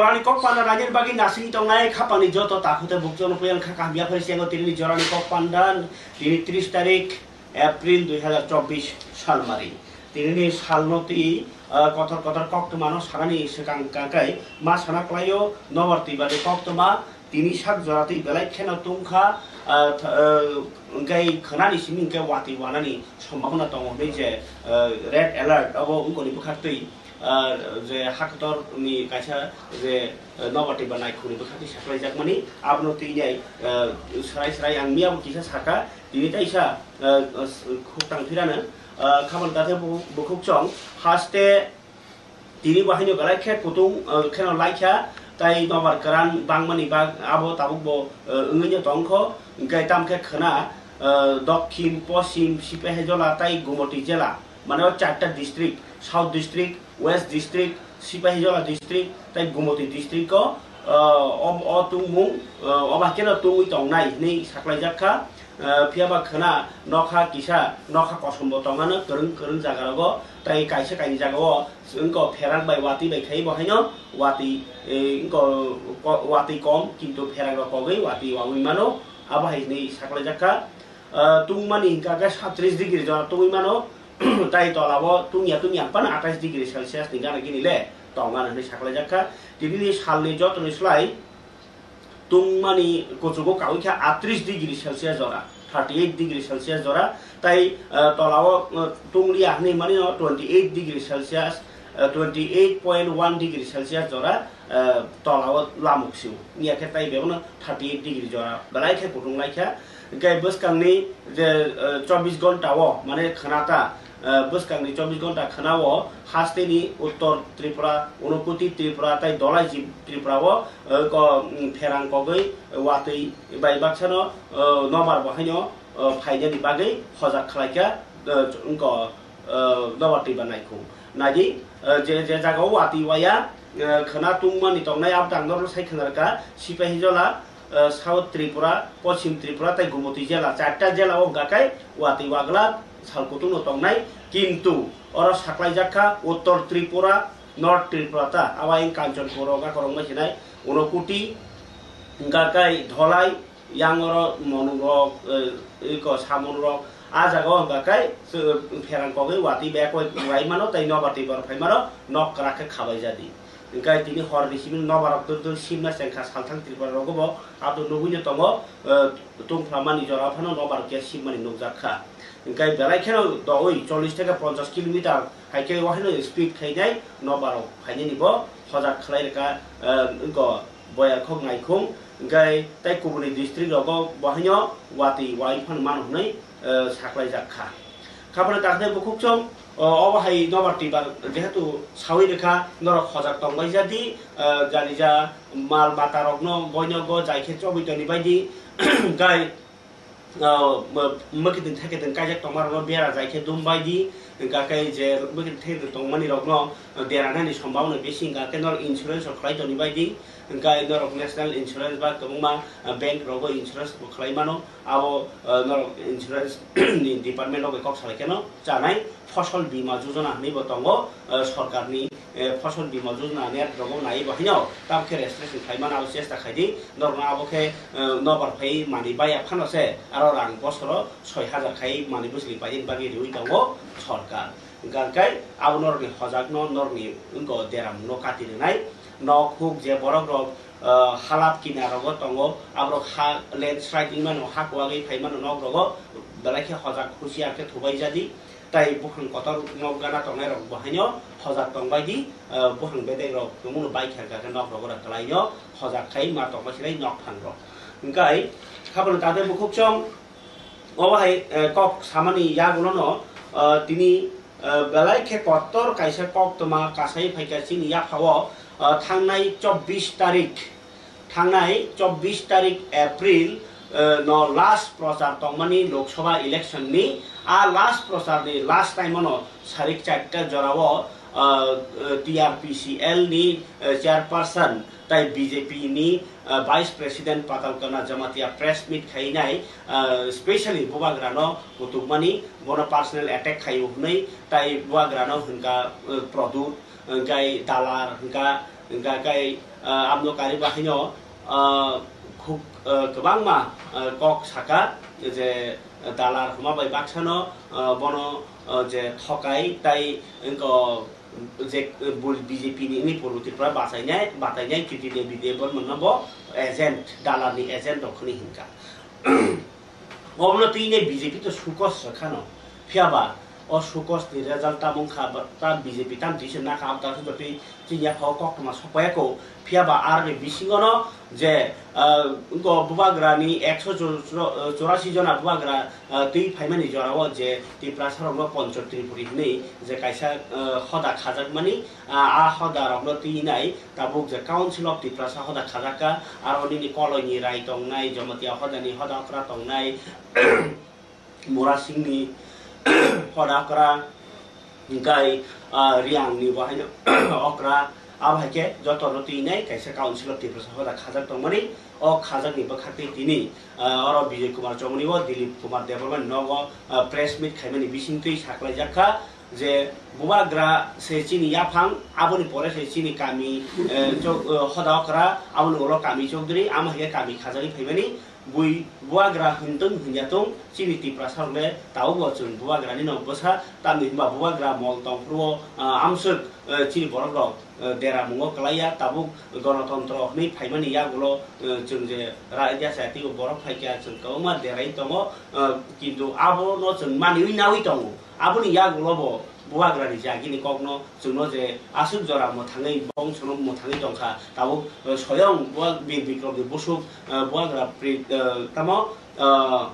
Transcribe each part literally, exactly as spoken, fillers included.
Ani kok panda nangin bagwi nasing tongnai khapangni joto takhuk tei bukchukno poyan kha kaham yaphai siyango tinini jorani kok panda tini tris tarik April dui hazar chobbish salmari. Tinini salno twi, ah, kotor kotor koktwmano sanani swkang kangkai ma sana klaio nobar twibani koktwma tini sak jora twi belai kheno tungkha, ah, th-, ah, hwnkhe khwnani simi hwnkhe watwi wanani sombhabona tongo hwnwi je, ah, red alert abo wngkoni bwkhaktwi, ah, je hakotorni kaisa je, ah, nobar twiba naikhungni bwkhaktwi saklaijakmani abono twi nai, ah, srai srai ang miyabo kisa saka tini taisa, ah, ah, khuk tangphirano, ah, khabang tathe bu-, bukhuk chong haste Tini bo haino belai khe kutung, eh, kheno laikha, tai nobar kwran bangmani bag abo tabuk bo, eh, wngwi no tongkho, hwnkhe tamo khe khwna, eh, Dokhin, Poschim, Sipahijola tai Gumoti jela, mane o charta district, South district, West district, Sipahijola district tai Gumoti district o, eh, o, o tungmung, eh, obo haikhe no tungwi tongnai hinwi saklaijak kha. Eh, phiya ba khwna nokha kisa, nokha kosom bo tongmano kwrwng kwrwng jaga rogo, tai kaisa kaini jaga o wngkha pherak bai watwi bai khai bo haino watwi, eh, wngkha ko-, watwi kom, kintu pherak rok kogwi watwi wangwi mano, abo hai hinwi saklaijak kha. Eh, tungmani hwnkha khe satrish degree jora tungwi mano, tai tola o tungya tungya phano athais degree Celsius ni gana gini le tongmano hinwi saklaijak kha. Tinini salni jotoni slai tungmani kuchugo kawi khe atrish degree Celsius jora, thirty eight degree Celsius jora, tai, eh, tola o, eh, tunglia hinwi mani no twenty eight degree Celsius, eh, twenty eight point one degree Celsius jora, eh, tola o lamuk sio. Wngya khe tai bebono thirty eight degree jora belai khe kutung lai kha. Hwnkhe bwskangni je, eh, chobbish ghonta o, mane khwnata, eh, bwskangni chobbish ghonta khwnao hasteni Uttor Tripura, Unokuti Tripura tai Dolaijib Tripura o, eh, ko, mm, pherang kogwi watwi bai baksano, eh, nobar bo haino, eh, phainani bagwi hojak khlaikha, eh, wngkha, eh, nobar twiba naikhung. Naidi, eh, je, je jagao watwi waya, eh, khwna tungmani tongnai abtang norno sai khwnarkha, Sipahijola, eh, South Tripura, Poschim Tripura tai Gumoti jela, charta jela o hwnkha khe watwi wagla sal kutung no tongnai, kintu oro saklaijak kha Uttor Tripura, North Tripura ta, awaing Kanchanpur o gakorok mai sinai, Unokuti, hwnkha khe Dholai, yang oro monung rok, eh, iko samung rok, a jaga o hwnkha khe, eh, pherang kogwi watwi bek wai mano, tei nobar twi bor phai mano, nok kwrak khe khabai jadi. Hwnkhe tini hor ni simi nobar rok dur dur simna chengkha salthang Tripura rogo bo abdo nugwi no tongo, eh, tungphla mani jora phano nobar khe simmani nukjak kha. Hwnkhe belai kheno doui chollish theke ponchash kilometer hai khe o haino speed khainai nobar rok phainani bo hojak khlai rwkha, eh, wngko Boyarkhok Naikhung, hwnkhe tei kubuni district rogo bo haino watwi wai phano mano hwnwi, eh, saklaijak kha. Khaphano takhnai bukhuk chwng, o, obo hai nobar twibar jehetu sawi rwkha, norok hojak tongbai jadi, eh, jani ja mal mata rokno boino go jai khe chobwi toni baidi, gai, eh, mw-, mwkhiting thekhiting kaijak tongma rokno bera jai khe dum baidi, hwnkha khe je mwkhiting thekhiting tongmani rokno, eh, dera nani sombhabona bisi, hwnkha khe norok insurance rok khlai toni baidi, hwnkha norok national insurance ba kwbangma, eh, bank rogo insurance bo khlai mano. Abo, eh, norok insurance ni department rok bai kok salai kheno chanai Fosol Bima Jojona hinwi bo tongo, eh, sorkar ni, eh, Fosol Bima Jojona net rogo nai bo haino tam khe registration khai mano abo chesta khai di norok no abo khe, eh, nobar phai mani baya phano se aro rang bosoro soi hajar khai mani bwsli pai bagwi riwi tongo sorkar. Hwnkha khe abo norokni hojakno norokni wngkha deramungno kati rwnai. Nok huk je borok rok, ah, halap kina rogo tongo, aborok ha landslide wngmano, ha kuwagwi phaimano nok rogo, belai khe hojak husiar khe thubai jadi. Tai buphang kotor nok gana tongnai rok bo haino hojak tongbai di, ah, buphang bedek rok tongmano bai kha khe nok rogo kwlaino hojak khai ma tongma sinai nok phang rok. Hwnkhe khabangni tangtwi bukhuk chwng Obo hai, eh, kok samani yagulono, eh, tini, eh, belai khe kotor kaisa koktwma kasai phaikha chini yaphao, eh, thangnai chobbish tarik, thangnai chobbish tarik April, eh, no last prochar tongmani Lok Sabha election ni, a last prochar ni last time ono sarik charta jorao, eh, eh, T R P C L ni, eh, chairperson tai B J P ni, ah, Vice President Patal Kanya Jamatia press meet khainai, ah, specially bubagrano kutukmani, bono personal attack khaio hwnwi, tai bubagrano hwnkha, ah, Pradyot, hwnkhe Dalar, hwnkha, hwnkha khe, Ah, aboni kari bahaino, ah, khub, ah, kwbangma, ah, kok saka je dalar hwnma bai baksano, ah, bono, ah, je thokai tai wngkha je, ah, bul-, B J P ni wngwi Purbo Tripura bachainai, batainai Kirti Devi Debbarma no bo agent, dalar ni agent rok hwnwi hwnkha. Obono twi ne B J P to sukos rwkhano. Phiya ba o sukos ni result tamo wngkha ba ta B J P tam twi se nakha, abta se jotwi chini yaphao koktwma sokpaiya ko. Phiya ba aroni bisingo no je, ah, wngkha bubagra ni ekso churasi jona bubagra, ah, twi phaimani jorao je Tiprasa rokno Panchayat Tripuri hwnwi je kaisa, ah, hoda khajakmani, ah, a hoda rokno twi nai. Tabuk je Council of Tiprasa hoda khajakka, aro nini Koloini rai tongnai, Jamatia hodani hoda okra tongnai, Murasingni hoda okra, hingkai, ah, Riangni bo haino okra, abo hai khe jotono twi nai kaisa Council of Tiprasa hoda khajak tongmani, o khajakni bwkhak twi tini, ah, oro Bijoy Kumar Chomoni bo Dilip Kumar Debbarmani nogo, ah, press meet khaimani bisingtwi saklaijak kha. Je bubagra se chini yaphang, aboni pore se chini kami, eh, chok-, eh, hoda okra, aboni ulo kami chokdri, amo hai khe kami khajagwi phaimani, bui bubagra hwntwng hwnya tong, chini Tiprasa rok le tabuk bo chwng bubagra ni no bwsa, tamni hwnba bubagra mol tong phuru o, ah, amswk, eh, chini borok rok, eh, dera mungo kwlaiya, tabuk gonotontro hwnwi phaimani yagulo, eh, chwng je raida chaya twibo borok phaikha, chwng kwbangma derai tongo, eh, kintu abo no chwng maniwi nawi tongo. Aboni yagulo bo bubagrani jagini kokno chwngno je aswk jora mwthangwi bongsono mwthangwi tongkha, tabuk, eh, soyong bua-, Bir Bikromni busuk, eh, bubagra pri-, eh, tamo, eh,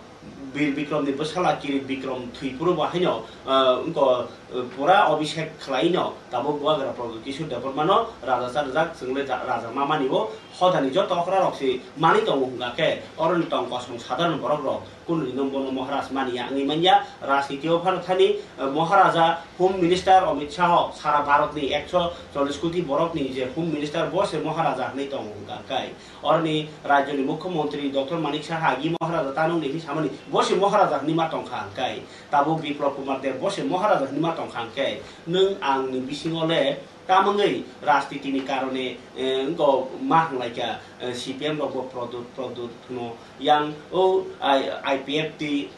Bir Bikromni bwsala Kirit Bikrom thwi phuru bo haino, eh, wngkha, eh, pura obisek khlaino tabuk bubagra Pradyut Kishore Debbarmano raja cha rwjak, chwngno ja-, raja ma mani o hodani joto okra rok se manwi tongo hwnkha khe oroni tong kosong sadharon borok rok. Kunui no bono Maharaj mania wngwi manya, rajniti o phano thani, eh, Maharaja Home Minister Amit Shah sara Bharat ni ekso chollish koti borok ni je Home Minister bo se Maharaja hwnwi tongo hwnkha kai. Oroni rajyo ni Mukhyamantri Doctor Manik Saha agi Maharaja tanong ni hinwi samani bo se Maharaja hwnwi ma tongkha hwnkhe. Tabuk Biplab Kumar Deb bo se Maharaja hwnwi ma tongkha hwnkhe. Nwng ang ni bisingo le Tamangwi rajniti ni karone, eh, wngkha ma hwnlaikha, eh, C P M rok bo Pradyut, Pradyut hwno. Yang o I-, I P F T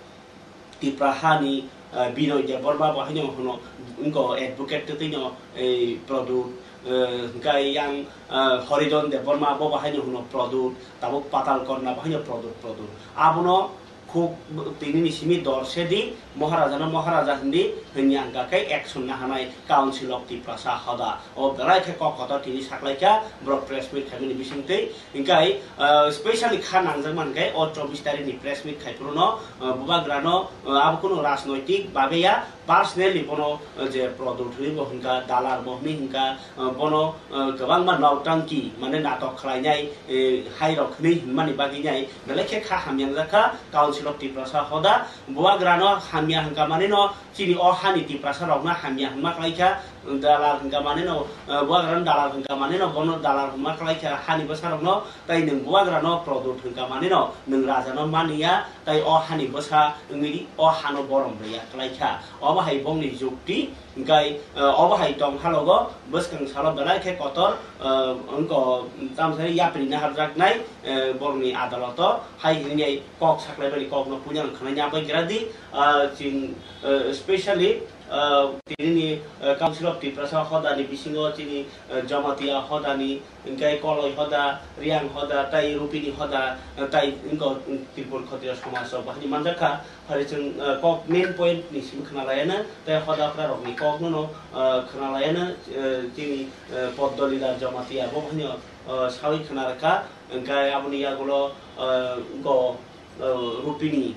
Tipra hani, eh, Binoy Debbarma bo haino hwno, wngkha advocate twi no, eh, Pradyut, eh, hwnkhe yang, eh, Horidon Debbarma bo bo haino hwno Pradyut, tabuk Patal Kanya bo haino Pradyut, Pradyut. Abono Khuk tini ni simi dor se di, Maharaja no Maharaja hindi, hwnya hwnkha khe action na hanai Council of Tiprasa hoda. O belai khe kok kotor tini saklaikha, borok press meet khaimani bisingtwi. Hingkai, ah, specially kha nangjak mankhe o chobbish tarikh ni press meet khai phuru no, ah, bubagra no, ah, abo kunu rajnoitik babe ya, personally bono, ah, je Pradyut hwnwi bo hwnkha, dalar bo hwnwi hwnkha, ah, bono, ah, kwbangma nokdangki, mane natok khlainai, eh, hai rok hwnwi hwnmani bagwi nai, belai khe kha hamya wngjak kha Council of Tiprasa hoda. Bubagrano hamya hwnkha manino chini o hani Tiprasa rokno hamya hwnma khlaikha, dalar hwnkha manino, eh, bubagrano dalar hwnkha manino bono dalar hwnma khlaikha hani bwsarokno, tai nwng bubagrano Pradyut hwnkha manino nwng rajano maniya, tai o hani bwsa wngwi o hano borom rwya khlaikha. Obo hai bongni jukti. Hingkai, eh, obo hai tong halogo bwskang salo belai khe kotor, eh, wngkha tamsani yapri naharjaknai, eh, borokni adaloto hai hwnwi kok saklaimani kokno puinano khwnani abai gra di, ah, chwng, eh, specially, ah, tinini, eh, Council of Tiprasa hodani bisingo chini, eh, Jamatia hodani hingkai Koloi hoda, Riang hoda, tai Rupini hoda, tai wngkha Tripur Khotriya somaj rok bahai manjakha. Phari chwng, eh, kok main point ni simi khna laiya na, tei hoda okra rok ni kok no, no, eh, khna laiya na, eh, chini, eh, Poddo leader Jamatia bo bahai no, eh, sawi khna rwkha, hingkai aboni yagulo, eh, go, eh, Rupini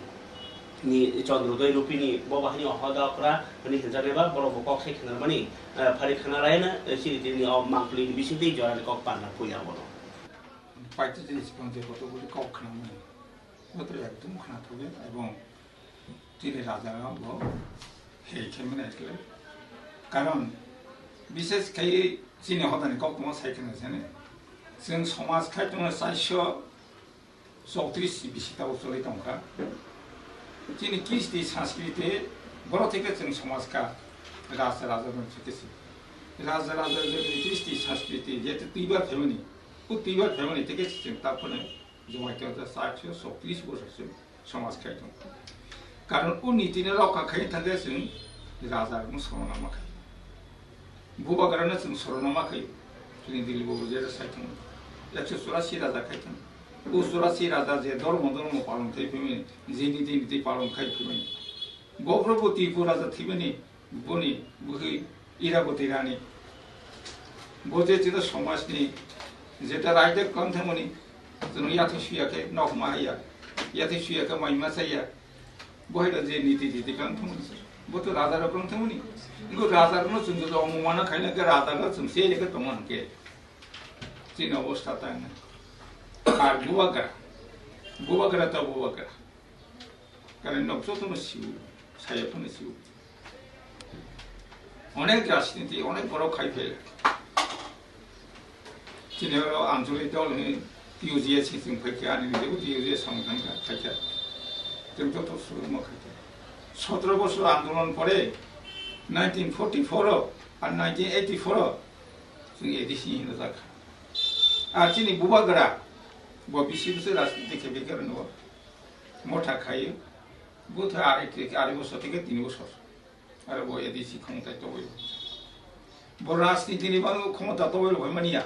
ni Chandrodoi Rupini bo bahai no hoda okra hwnwi hinjaknai ba borok bo kok sai khna rwmani, eh, phari khna laiya na, eh, chini tini o mangpili ni bisingtwi jora ni kok panna puya bono. Paithago je sikon je koto koto kok khna mani. Koto ekdom khna thokya ebong chini raja bo hei khe mani ekle. Karon bishes khai chini hodani kok tongma sai khna sene. Chwng somaj khai tongma chaisho chowtris bisi tabuk choli tongkha. Chini kristi sanskriti boro theke chwng somaj kha raja raja rok theke se. Raja raja je kristi sanskriti je twibar phaimani. Twibar phaimani tei khe chwng ta phano Jamatia ta chakhe choktrish bosor se somaj khai tong. Karon o niti ni rokha khai thangkhe chwng raja rokno sorona ma khai. Bubagra no chwng sorona ma khai. Chini Dilip Babu je sai thang. Ekso churasi raja khai thang. O churasi raja je dormo dormo palon khai phimani, je niti niti palon khai phimani. Bo Prabhu Tripura raja thimani, boni bwkhwi Iraboti Rani. Bo je chini somajni jeta raida kang thangmani, chwng yathai suya khe nok ma ya, yathai suya khe mai ma chaya. Bo hai da je niti titi kang thangmani. Bo to raja rok kang thangmani. Ingo raja rok no chwng to omomana khaina khe raja rok chwng se khe tongma hwnkhe. Chini obostha ta wngna. Ar bubagra. Bubagra ta bubagra. Karon nok jotono siu, saya phano siu. Onek rajniti, onek borok khai phai. Chini oro Anchalik dol hwnwi T U G S chwng phai kha, ani nijebo T U G S samung thang kha, khai kha. Chwng joto surumo khai kha. Sotro bosor andolon pore, nineteen forty-four o ar nineteen eighty-four o chwng A D C hino jak kha. Ar chini bubagra, bo bisi bisi rajniti khe beker no. Motha khaio, bwtha ari, ari bosor theke tini bosor. Aro bo A D C khomota toboi. Bo rajniti ni bangwi khomota toboi rok mani ya.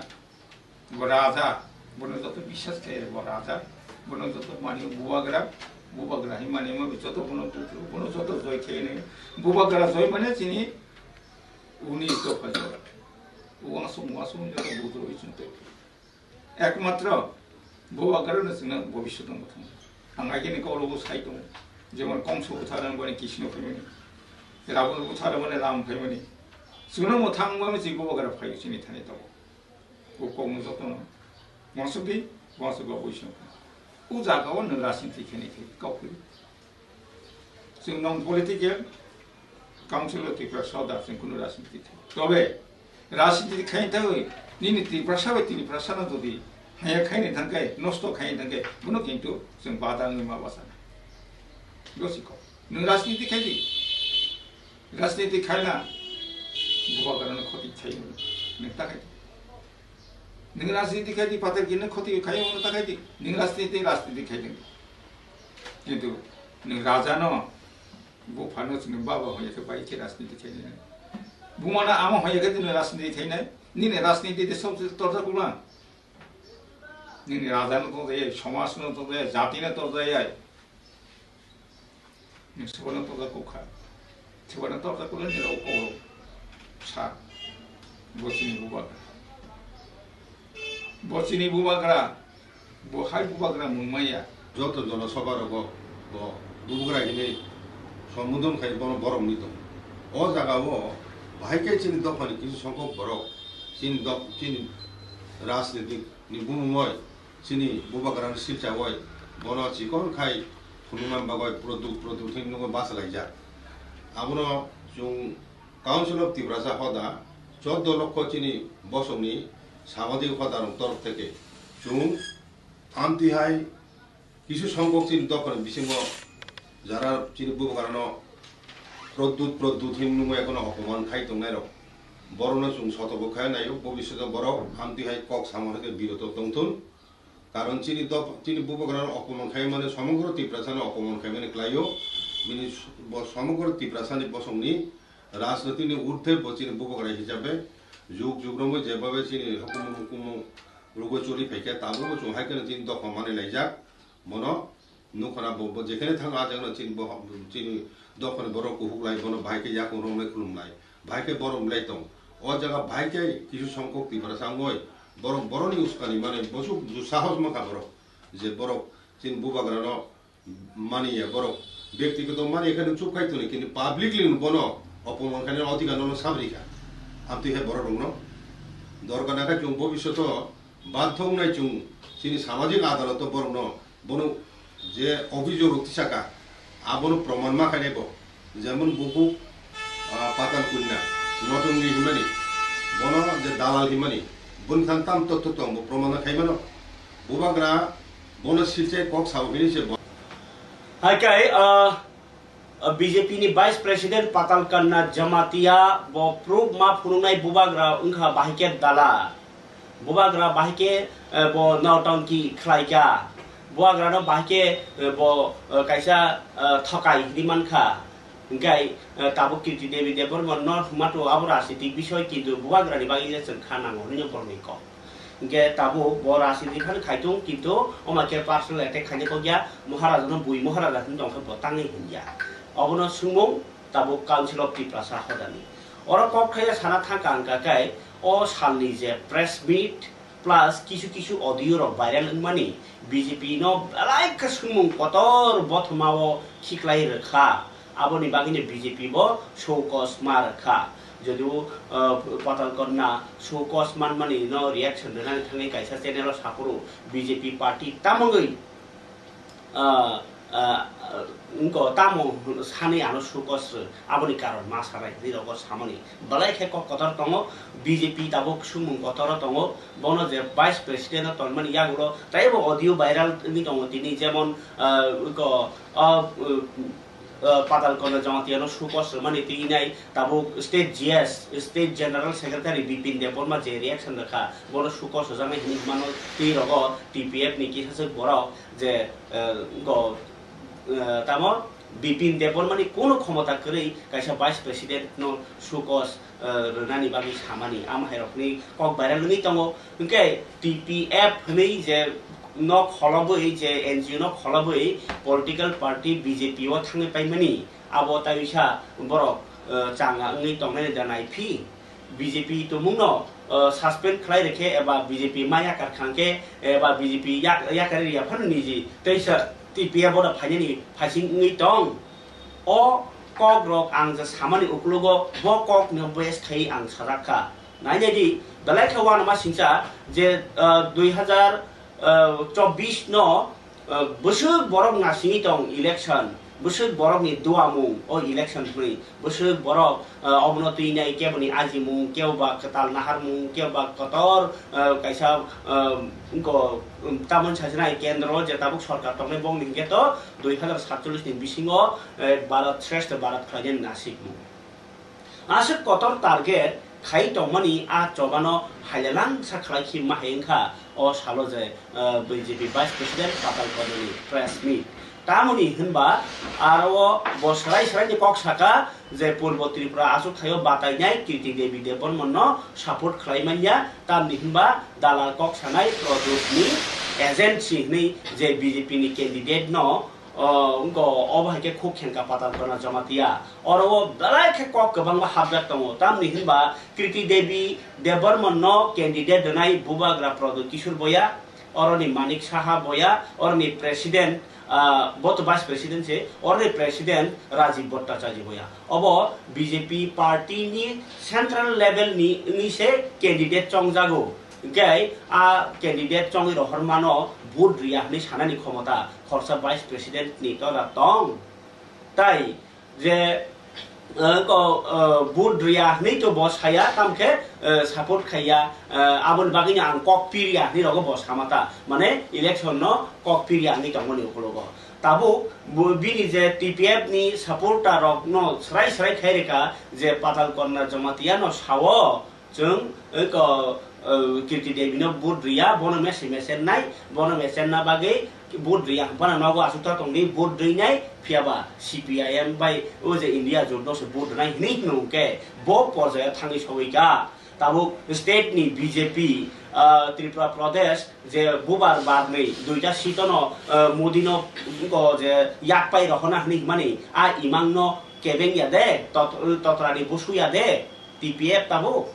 Bo raja, bono joto biswas khe bo raja, bono joto mani bubagra, bubagra hi mani mo joto bono putru, bono joto joi khe ne. Bubagra joi mane chini uni to phajo. Uansong uansong joto butru ichung te. Ekmatro bubagrano chwngno bobiswt wngwi thangkha. Ang agini kokrogo sai tongo, jemon Kongso bwtharano boni Kisno phaimani, Rabon bwtharano boni Ram phaimani. Chwngno mwthang wngmani chini bubagra phaio chini thani tongo. O kokno jotono uansukdi, uansukgo bui songkha. O jagao nwng rajniti khainai khe kok kwrwi. Chwng non political, Council of Tripura South da chwng kunu rajniti khai. Tobe rajniti khai thangwi nini Tiprasa bai Tiprasa no jodi haya khaini thangkhe, nosto khaini thangkhe, bono kintu chwng bada wngwi ma basa. Gosiko. Nwng rajniti khai di. Rajniti khaina bubagrano khoti khai nwng ta khai di. Nwng rajniti khai di, pater kino khoti khai nwng ta khai di. Nwng rajniti, rajniti khai di. Kintu nwng raja no Buphano chini baba hoya khe bai khe rajniti khainai. Bumana ama hoya khe tini rajniti khainai. Nini rajniti de sob torja kulang. Nini raja no torja yai, somaj no torja yai, jati no torja yai. Ni sobo no torja kukha. Sobo no torja kulang ni rok koro. Sa. Bo chini bubagra. Bo chini bubagra. Bo hai bubagra mung maya. Joto jono soba rogo bo bubagra hinwi sombodon khai bono borok ni tong. O jaga o bahai khe chini dopha ni kisu songkok borok chini dop-, chini rajniti ni bumung oi chini bubagra ni silcha oi bono chikon khai phunukna bagwi product product hinwi nugwi bachalaijak. Abono chwng Council of Tiprasa hoda choddo lokho chini bosongni samajik hodarok torof theke chwng amtwi hai kisu songkok chini dophani bisingo jara chini bubagrano Pradyut Pradyut hinwi nungwi ekono opoman khai tongnairok borokno chwng sotoko khai naio, bobishoto borok amtwi hai kok samo hai khe biroto tongthun. Karon chini dop-, chini bubagrano opoman khaimani, somogro Tiprasano opoman khaimani klaio. Bini s-, bo somogro Tiprasani bosongni rajnitini urdhwe bo chini bubagra hisabe jug jug romwi jebabe chini hukumu hukumu rwgwi choli phaikhe, tabukbo chwng hai kheno chini dopha manwi laijak. Bono nukhana bo, bo jekhene thango, a jagano chini bo, chini dophani borok kuhuklai, bono bahai khe yakung romlai khulumlai, bahai khe borom lai tong. O jaga bahai khe kisu songkok Tiprasa wngoi, borok boroni uskani mane bosuk ju sahos mankha borok, je borok chini bubagrano maniya, borok byaktigoto maniya khe nwng chuk khai toni, kintu publicly nwng bono opoman khainani odhikar nono sabrikha. Amtwi hai borok rokno dorkar nakha chwng bobishoto bathok wngnai chwng chini samajik adaloto borokno bono je obhijog rok tisaka, abono proman ma khainai bo. Jemon buphuk, ah, Patal Kanya, Notongri himani, bono je dalal himani, boni thang tam totto tong bo proman ma khaimano. Bubagra bono silchai kok sao hini se bo. Hai kai, ah, ah, B J P ni Vice President Patal Kanya Jamatia bo proof ma phunuknai bubagra wngkha bahai khe dalal. Bubagra bahai khe, eh, bo notongki khlai kha. Bubagra no bahai khe, eh, bo, eh, kaisa, eh, thokai hinwi man kha. Hingkai, eh, tabuk Kirti Devi Debbarma no hwnma to abo rajniti bisoi, kintu Bubagra ni bagwi je chwng kha nango hinwi borok ni kok. Hingke tabuk bo rajniti phano khai tung, kintu omo khe personal attack khaina kok ya, Maharaja no bui Maharaja hinwi tong khe bo tangwi hwn ya. Obono swngmung tabuk Council of Tiprasa hodani. Oro kok khe sana thang kha hingka khe o salni je press meet plus kisu kisu audio rok viral wngmani B J P no belai khe swngmung kotor bothoma o khiklai rwkha. Aboni bagwino B J P bo show cause ma rwkha. Jodio, uh, Patal Kanya show cause manmani no reaction rwnani thangwi kaisa channel o saphuru B J P party tamungwi, uh, uh, wngko tamo sanwi ano show cause rw, aboni karon ma sanai hinwi rogo samani. Belai khe kok kotor tongo, B J P tabuk swngmung kotor o tongo, bono je vice president o tonmani yagulo taibo audio viral wngwi tongo tini, jemon, uh, wngko, uh, uh, uh, Patal Kanya Jamatia no show cause rwmani twi nai tabuk state G S, state General Secretary Bipin Debbarma je reaction rwkha, bono show cause rwjaknai hinwi hwnmano twi rogo T P F ni kisaswk borok je, uh, go, uh, tamo Bipin Debbarma ni kono khomota kwrwi kaisa vice president no show cause, uh, rwnani bagwi samani, amo hai rokni kok viral wngwi tongo. Hwnkhe T P F hwnwi je nok kholobwi, je N G O nok kholobwi political party B J P o thangwi paimani, abo tawisa borok, eh, changa wngwi tongnai da naiphi. B J P tongmungno, eh, suspend khlai rwkhe eba B J P ma yakar khangkhe eba B J P yak-, yakar ya phano niji teisa T P F o da phainani phaising wngwi tong. O kok rok ang je samani uklogo bo kok no base khai ang sajak kha. Nainai di, belai khe uanama singcha je, ah, dui hazar, ah, chobbish no, ah, bwswk borok nasingwi tong election, bwswk borok ni duamung o election hwnwi, bwswk borok, ah, obono twi nai keboni ajimung, kebo ba kwtal naharmung, kebo ba kotor, ah, kaisa, ah, wngko, um, tamoni sajinai kendro je tabuk sorkar tongnai bongni hingke to dui hazar satchollish ni bisingo, eh, Bharat Shreshtha Bharat khlainani nasikmung. Aswk kotor target khai tongmani a chobano hailelangsa khlai khi ma hai wngkha o salo je, eh, B J P Vice President Patal Kanyani press meet. Tamoni hwnba aro bo swrai swraini kok saka je Purbo Tripura achuk thaio batainai Kirti Devi Debbarma no support khlai manya, tamni hwnba dalal kok sanai Pradyot ni agent si hwnwi je B J P ni candidate no, o, wngko obo hai khe khuk khenkha Patal Kanya Jamatia. Oro o belai khe kok kwbangma hapjak tongo. Tamni hwnba Kirti Devi Debbarma no candidate rwnai Bubagra Pradyot Kishore Boya, oroni Manik Saha Boya, oroni president, ah, bo to vice president se, oroni president Rajiv Bhattacharya Boya. Obo B J P party ni central level ni wngwi se candidate chongjago. Hingke a candidate chongwi rohormano vote riya hwnwi sanani khomota khoroksa vice president ni tola tong. Tai je, eh, ko, eh, vote riya hwnwi to bo saya, tamkhe, eh, support khaiya, eh, aboni bagwino ang kok piriya hwnwi rogo bo samata, mane election no kok piriya hwnwi tongmani ukologo. Tabuk bo, bini je T P F ni supporter rok no swrai swrai khai reka je Patal Kanya Jamatia no sao, Chwng, eh, ko, eh, Kirti Devi no vote riya, bono mese mese nai, bono mese na bagwi vote riya, bono nogo asukta tongdi vote rinai, phiya ba C P I M bai o je India jot no se vote rinai hinwi hino hwnkhe bo porjaya thangwi sogwi kha. Tabuk state ni B J P, ah, Tripura Pradesh je bubar barnwi duita seat no, ah, Modi no ko je yak pai rohona hinwi himani a imang no kebeng ya de, tot-, totra ni busu ya de. T P F tabuk,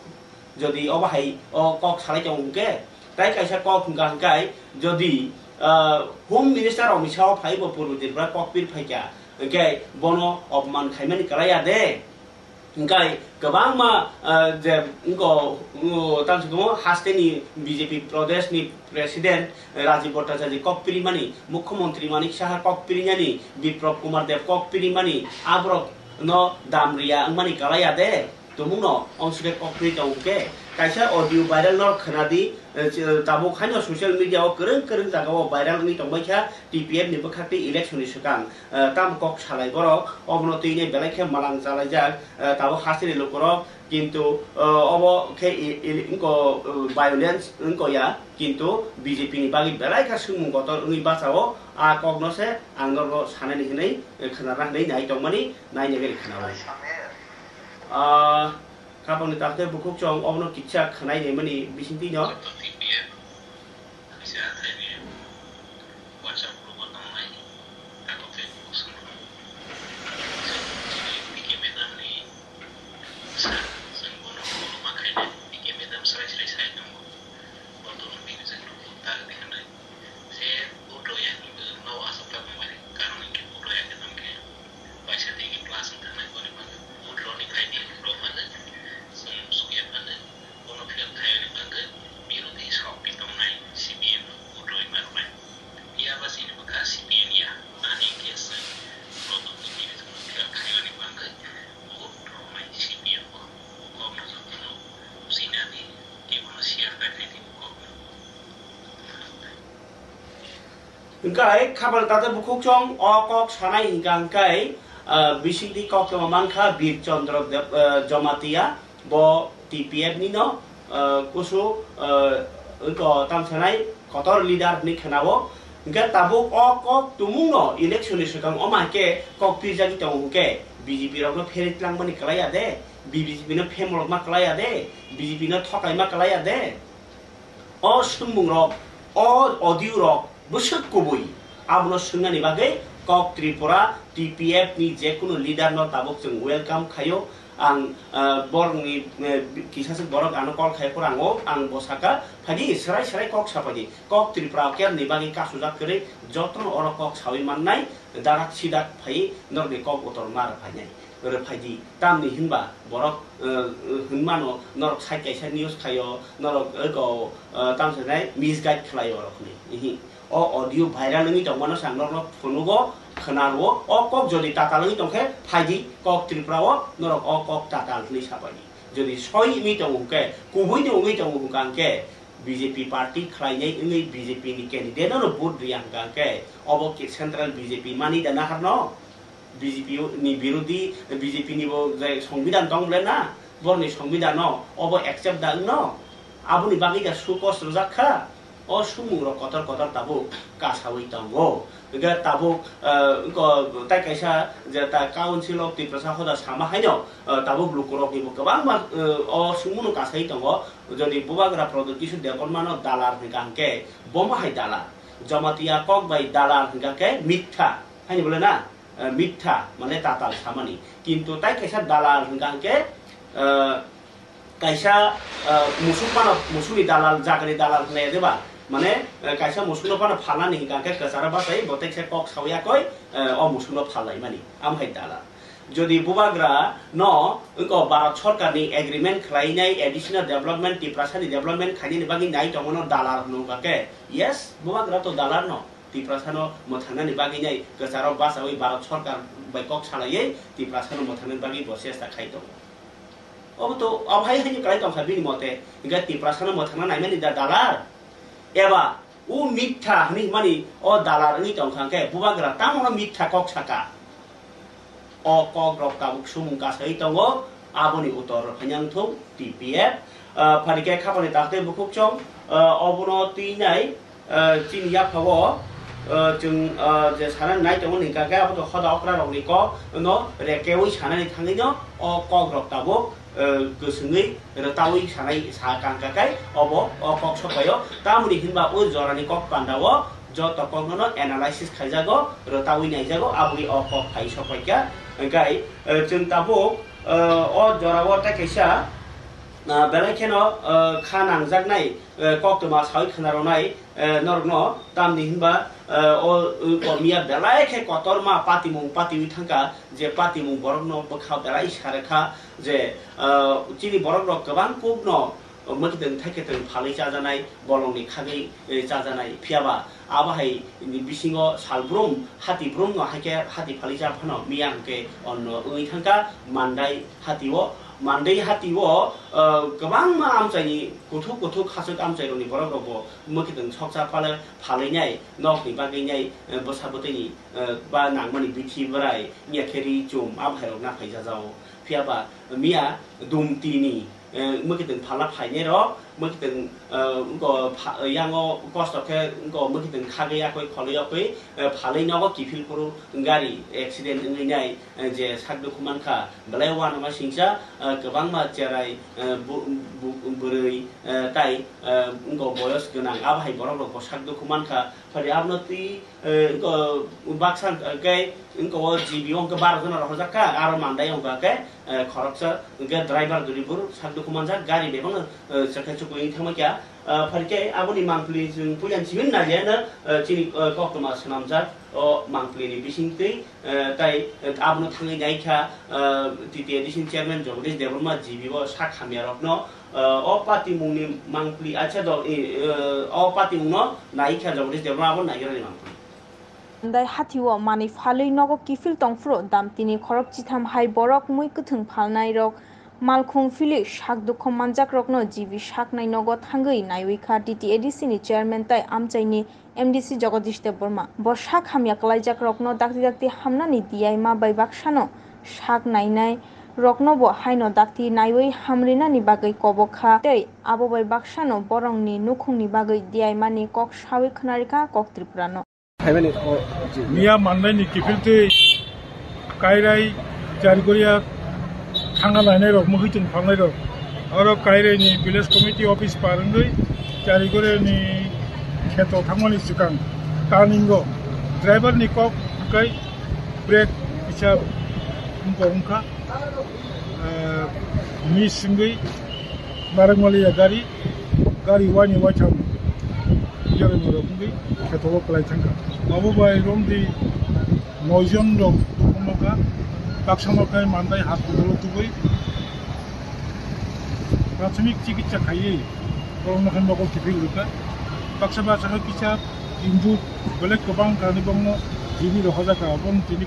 jodi obo hai o kok salai tongo hwnkhe, tai kaisa kok hwnkha hwnkhe, jodi, ah, Home Minister Amit Shah o phai bo Purbo Tripura kok pir phaikha, hwnkhe bono opman khaimani kwlai ya de. Hwnkhe kwbangma, ah, je wngko, wngko, tamsukhumo haste ni B J P Pradesh ni President Rajiv Bhattacharya kok pirimani, Mukhyamantri Manik Saha kok pirinani, Biplab Kumar Deb kok pirimani, aborok no dam riya wngmani kwlai ya de. Tumungno ongsi khe kok twi tongo khe, kaisa audio viral no khwnadi, eh, ch-, tabuk haino social media o kwrwng kwrwng jaga o viral wngwi tongbai kha T P F ni bwkhak tei election ni swkang, eh, tamo kok salai borok, obono twi nai belai khe malang chalaijak, eh, tabuk hasteni lukurok, kintu, eh, obo khe i-, i-, wngko, eh, violence wngko ya, kintu B J P ni bagwi belai kha swngmung kotor wngwi bachao, a kok no se ang norok sanani hinwi, eh, khwnarna hinwi nai tongmani, naina gari khwnao. Ah, Khapangni takhuk tei bukhuk chwng obono kisa khwnai naimani bisingtwi no. Kotor T P F, kaisa athaini uansuk group o tongnai, takhuk tei bukhuk chwng. P K madam ni sa, chwng bono follow ma khainai, P K madam srai srai sai tongo. Botorno bini chwng rok tak di hwnwi. Je vote rw ya hwnwi no aswk ta mobile karon hwnkhe vote rw ya khe tongkhe waisa tei khe plus wng thangnai boni bagwi vote rw ni khai di rw phano chwng sukya phano bono fail khai ni bagwi birodhi sok twi tongnai C P M no vote rw ma rwnai. Phiya ba chini bwkha C P M ya ani hwnkhe chwng botorno bini chwng fail khai ni bagwi vote rwnai C P M bo kok no jotono sinani. Hingkai khapang takhuk tei bukhuk chwng o kok sanai hingka hingkai, ah, bisingtwi kok tongma mankha Bir Chandra Deb-, ah, Jamatia, bo T P F ni no, ah, kusu, ah, wngko tam sanai kotor leader ni khwnao. Hingke tabuk o kok tumung no election ni swkang o ma hingke kok pirjagwi tongo hingke B J P rok no pherwi tlangmani kwlai ya de. B J P no phemolokma kwlai ya de, B J P no thokaima kwlai ya de. O swngmung rok, o audio rok bwswk kubui, abono swngnani bagwi kok Tripura T P F ni jekunu leader no tabuk chwng welcome khaio. Ang, ah, borokni, eh, kisaswk borok ano call khai phuru ang o, ang bo saka, phaidi swrai swrai kok sapaidi. Kok Tripura kebni bagwi kasujak kwrwi jotono oro kok sawi mannai, darak sidak phai norokni kok utor ma rwphainai. Rwphaidi, tamni hinba borok, eh, hwnmano norok side kaisa news khaio, norok ego, eh, tamo sanai misguide khlaio orokni. Ihi, o audio viral wngwi tongmano se ang norokno phunugo, khwnarwo, o kok jodi tatal wngwi tongkhe phaidi kok Tripura o norok o kok tatal hwnwi sapaidi. Jodi soi wngwi tongo hwnkhe, kubui no wngwi tongo hwnkha hwnkhe, B J P party khlainai wngwi B J P ni candidate no vote riya hwnkha hwnkhe, obo ki central B J P mani da naharno? B J P ni birodhi, B J P ni bo je songbidhan tong le na, borni songbidhan no obo accept da wngno? Aboni bagwi da sukos rwjak kha. O swngmung rok kotor kotor tabuk kasawi tongo. Hingke tabuk, eh, wngko tai kaisa je ta Council of Tiprasa hoda sama haino, eh, tabuk lukurokni bo kwbangma, eh, o swngmung no kasai tongo. Jodi Bubagra Pradyot Kishore Debbarma no dalar hwnkha hwnkhe, bomo hai dalar. Jamatia kok bai dalar hwnkha khe mitha. Haini bole na, eh, mitha, mane tatal samani. Kintu tai kaisa dalar hwnkha hwnkhe, eh, kaisa, eh, musuk mano, musukni dalal, jagani dalal hwnlaiya de ba? Mane, eh, kaisa musukno phano phalnani hwnkha hwnkhe kwcharo bachai bo tekse kok sawi yakoi, eh, o musukno phallaimani. Amo hai dalal. Jodi Bubagra no wngko Bharat Sorkarni agreement khlainai additional development, Tiprasani development khainani bagwi nai tongmano dalal hwnwi hwnkha khe, yes, Bubagra to dalal no. Tiprasano mwthangnani bagwi nai kwcharo bachawi Bharat Sorkar bai kok salaiwi Tiprasano mwthangnani bagwi bo chesta khai tongo. Obo to, obo hai haino kwlai tongkha bini mote, hingkhe Tiprasano mwthangna naimani da dalar? Eba o mitha hwnwi hwnmani o dalar wngwi tongkha hwnkhe Bubagra tamono mitha kok saka? O kok rok tabuk sumung kasai tongo, aboni utor rok haino wngthung T P F. Ah, phaikhe khapani takhuk tei bukhuk chwng, ah, obono twi nai, ah, chini yaphao, ah, chwng, ah, je sana nai tongo hwnkha khe abo to hoda okra rokni kok no rekeui sanani thangwi no o kok rok tabuk, eh, kwswngwi rwtawi sanai sa kangka kai obo o kok sokpaio. Tamoni hinba o jorani kok pandao joto kokno no analysis khaijago, rwtawi naijago, aboni o kok phai sokpaikha. Hwnkhe, eh, chwng tabuk, eh, o jorao tei kaisa, ah, belai kheno, eh, kha nangjaknai, eh, koktwma sawi khwnaronai, eh, norokno tamni hinba, eh, o, o kormiya belai khe kotorma patimung patiwi thangkha, je patimung borokno bwkha belai sa rwkha je, eh, chini borok rok kwbang kukno, mwkhitwng thaikhetwng phalwi chajanai, bolongni khagwi, eh, chajanai. Phiyaba abo hai ni bisingo salbrum, hati brumno haikhe hati phalwi cha phano miya hwnkhe onno wngwi thangkha Mandai hatio. Mandai hatio, eh, kwbangma amchaini kuthuk kuthuk khachuk amchairokni borokrokbo mwkhitwng sokcha phalwi phalwinai, nokni bagwinai, eh, bwsa bwtwini, eh, ba nangmani bithi bwrai, wngya khe ri chum, abo hairok naphai jajao. Phiyaba miya dumtini, eh, mwkhitwng phalna phainairok, mwkhitwng, eh, wngko pha-, yango kosto khe wngko mwkhitwng khagwi yakwi kholwi yakwi, eh, phalwi nogo kiphil phuru gari accident wngwi nai, eh, je sak dukhu mankha. Belai uanama singcha, eh, kwbangma cherai, eh, bu-, bu-, bwrwi, eh, tai, eh, wngko boyos gwnang, abo hai borokrokbo sak dukhu mankha. Phari abono twi, eh, wngko baksa hwnkhe wngko o G B o hwnkhe baro jona rohorjak kha, aro Mandai hwnkha khe, eh, khoroksa hwnkhe driver duri buru sak dukhu manjak, gari bebakno, eh, chakhe chukui wngwi thangma kha. Eh, phari khe aboni mangpili chwng puila chiming naliya no, eh, chini, eh, koktwma swnamjak o mangpili ni bising twi, eh, tai, eh, abono thangwi nai kha, eh, T T A D C ni chairman Jagadish Debbarma G B o sak hamya rokno, eh, o party mungni mangpili acha do, eh, eh, o party mungno nai kha Jagadish Debbarma abo naigrani mangpili. Mandai hatio manwi phalwi nogo kiphil tongphuru damtini khorok chitham hai borok mui kwthwng phalnairok malkhung philwi sak dukhu manjakrokno G B saknai nogo thangwi naiwi kha T T A D C ni chairman tai amchaini M D C Jagadish Debbarma. Bo sak hamya kwlaijakrokno dakti dakti hamnani diyaima bai baksano sak nainai roknobo haino dakti naiwi hamrinani bagwi kobok kha tei abo bai baksano borongni nukhungni bagwi diyaimani kok sawi khwnarikha Kok Tripura no. Phaimani o, ji. Miya Mandai ni kiphiltwi Kairai Charigoria thangna lainai rok, mwkhwitwng phalnai rok. Oro Kairai ni village committee office par wngwi Charigoria ni kheto thangmani swkang turning o driver ni kok hwnkhe brake kisa wngkha wngkha. Ah, miss wngwi narwkmaliya gari, gari waini waitham yarwkni rok wngwi kheto o kwlai thangkha. Abo bai romdi noi jon rok tongmokha, baksa no khe Mandai hospital o tubui prasomik chikitsa khaiwi borokno khe nogo kiphil rwkha. Baksa baksa khe kisa injur belai kwbang kha, bongno G B rohorjak kha, bong tini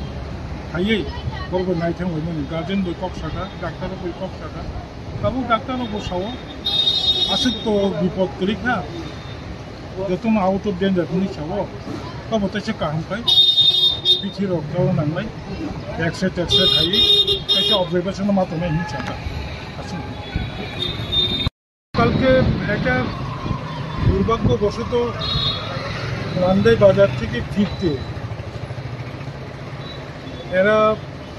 phaiwi borokbo naithang bai mani, guardian bai kok sakha, doctor rok bai kok sakha. Tabuk doctor rok bo sao, aswk to bipod kwrwi kha, jotono out of danger hwnwi sao, abo tei se kaham khai bithi rok jao nangnai, X-ray tex-ray khaiwi tei se observation o ma tongnai hwnwi sakha. Aswk. কালকে একটা দুর্ভাগ্যবশত মান্দাই বাজার থেকে ফিরতে এরা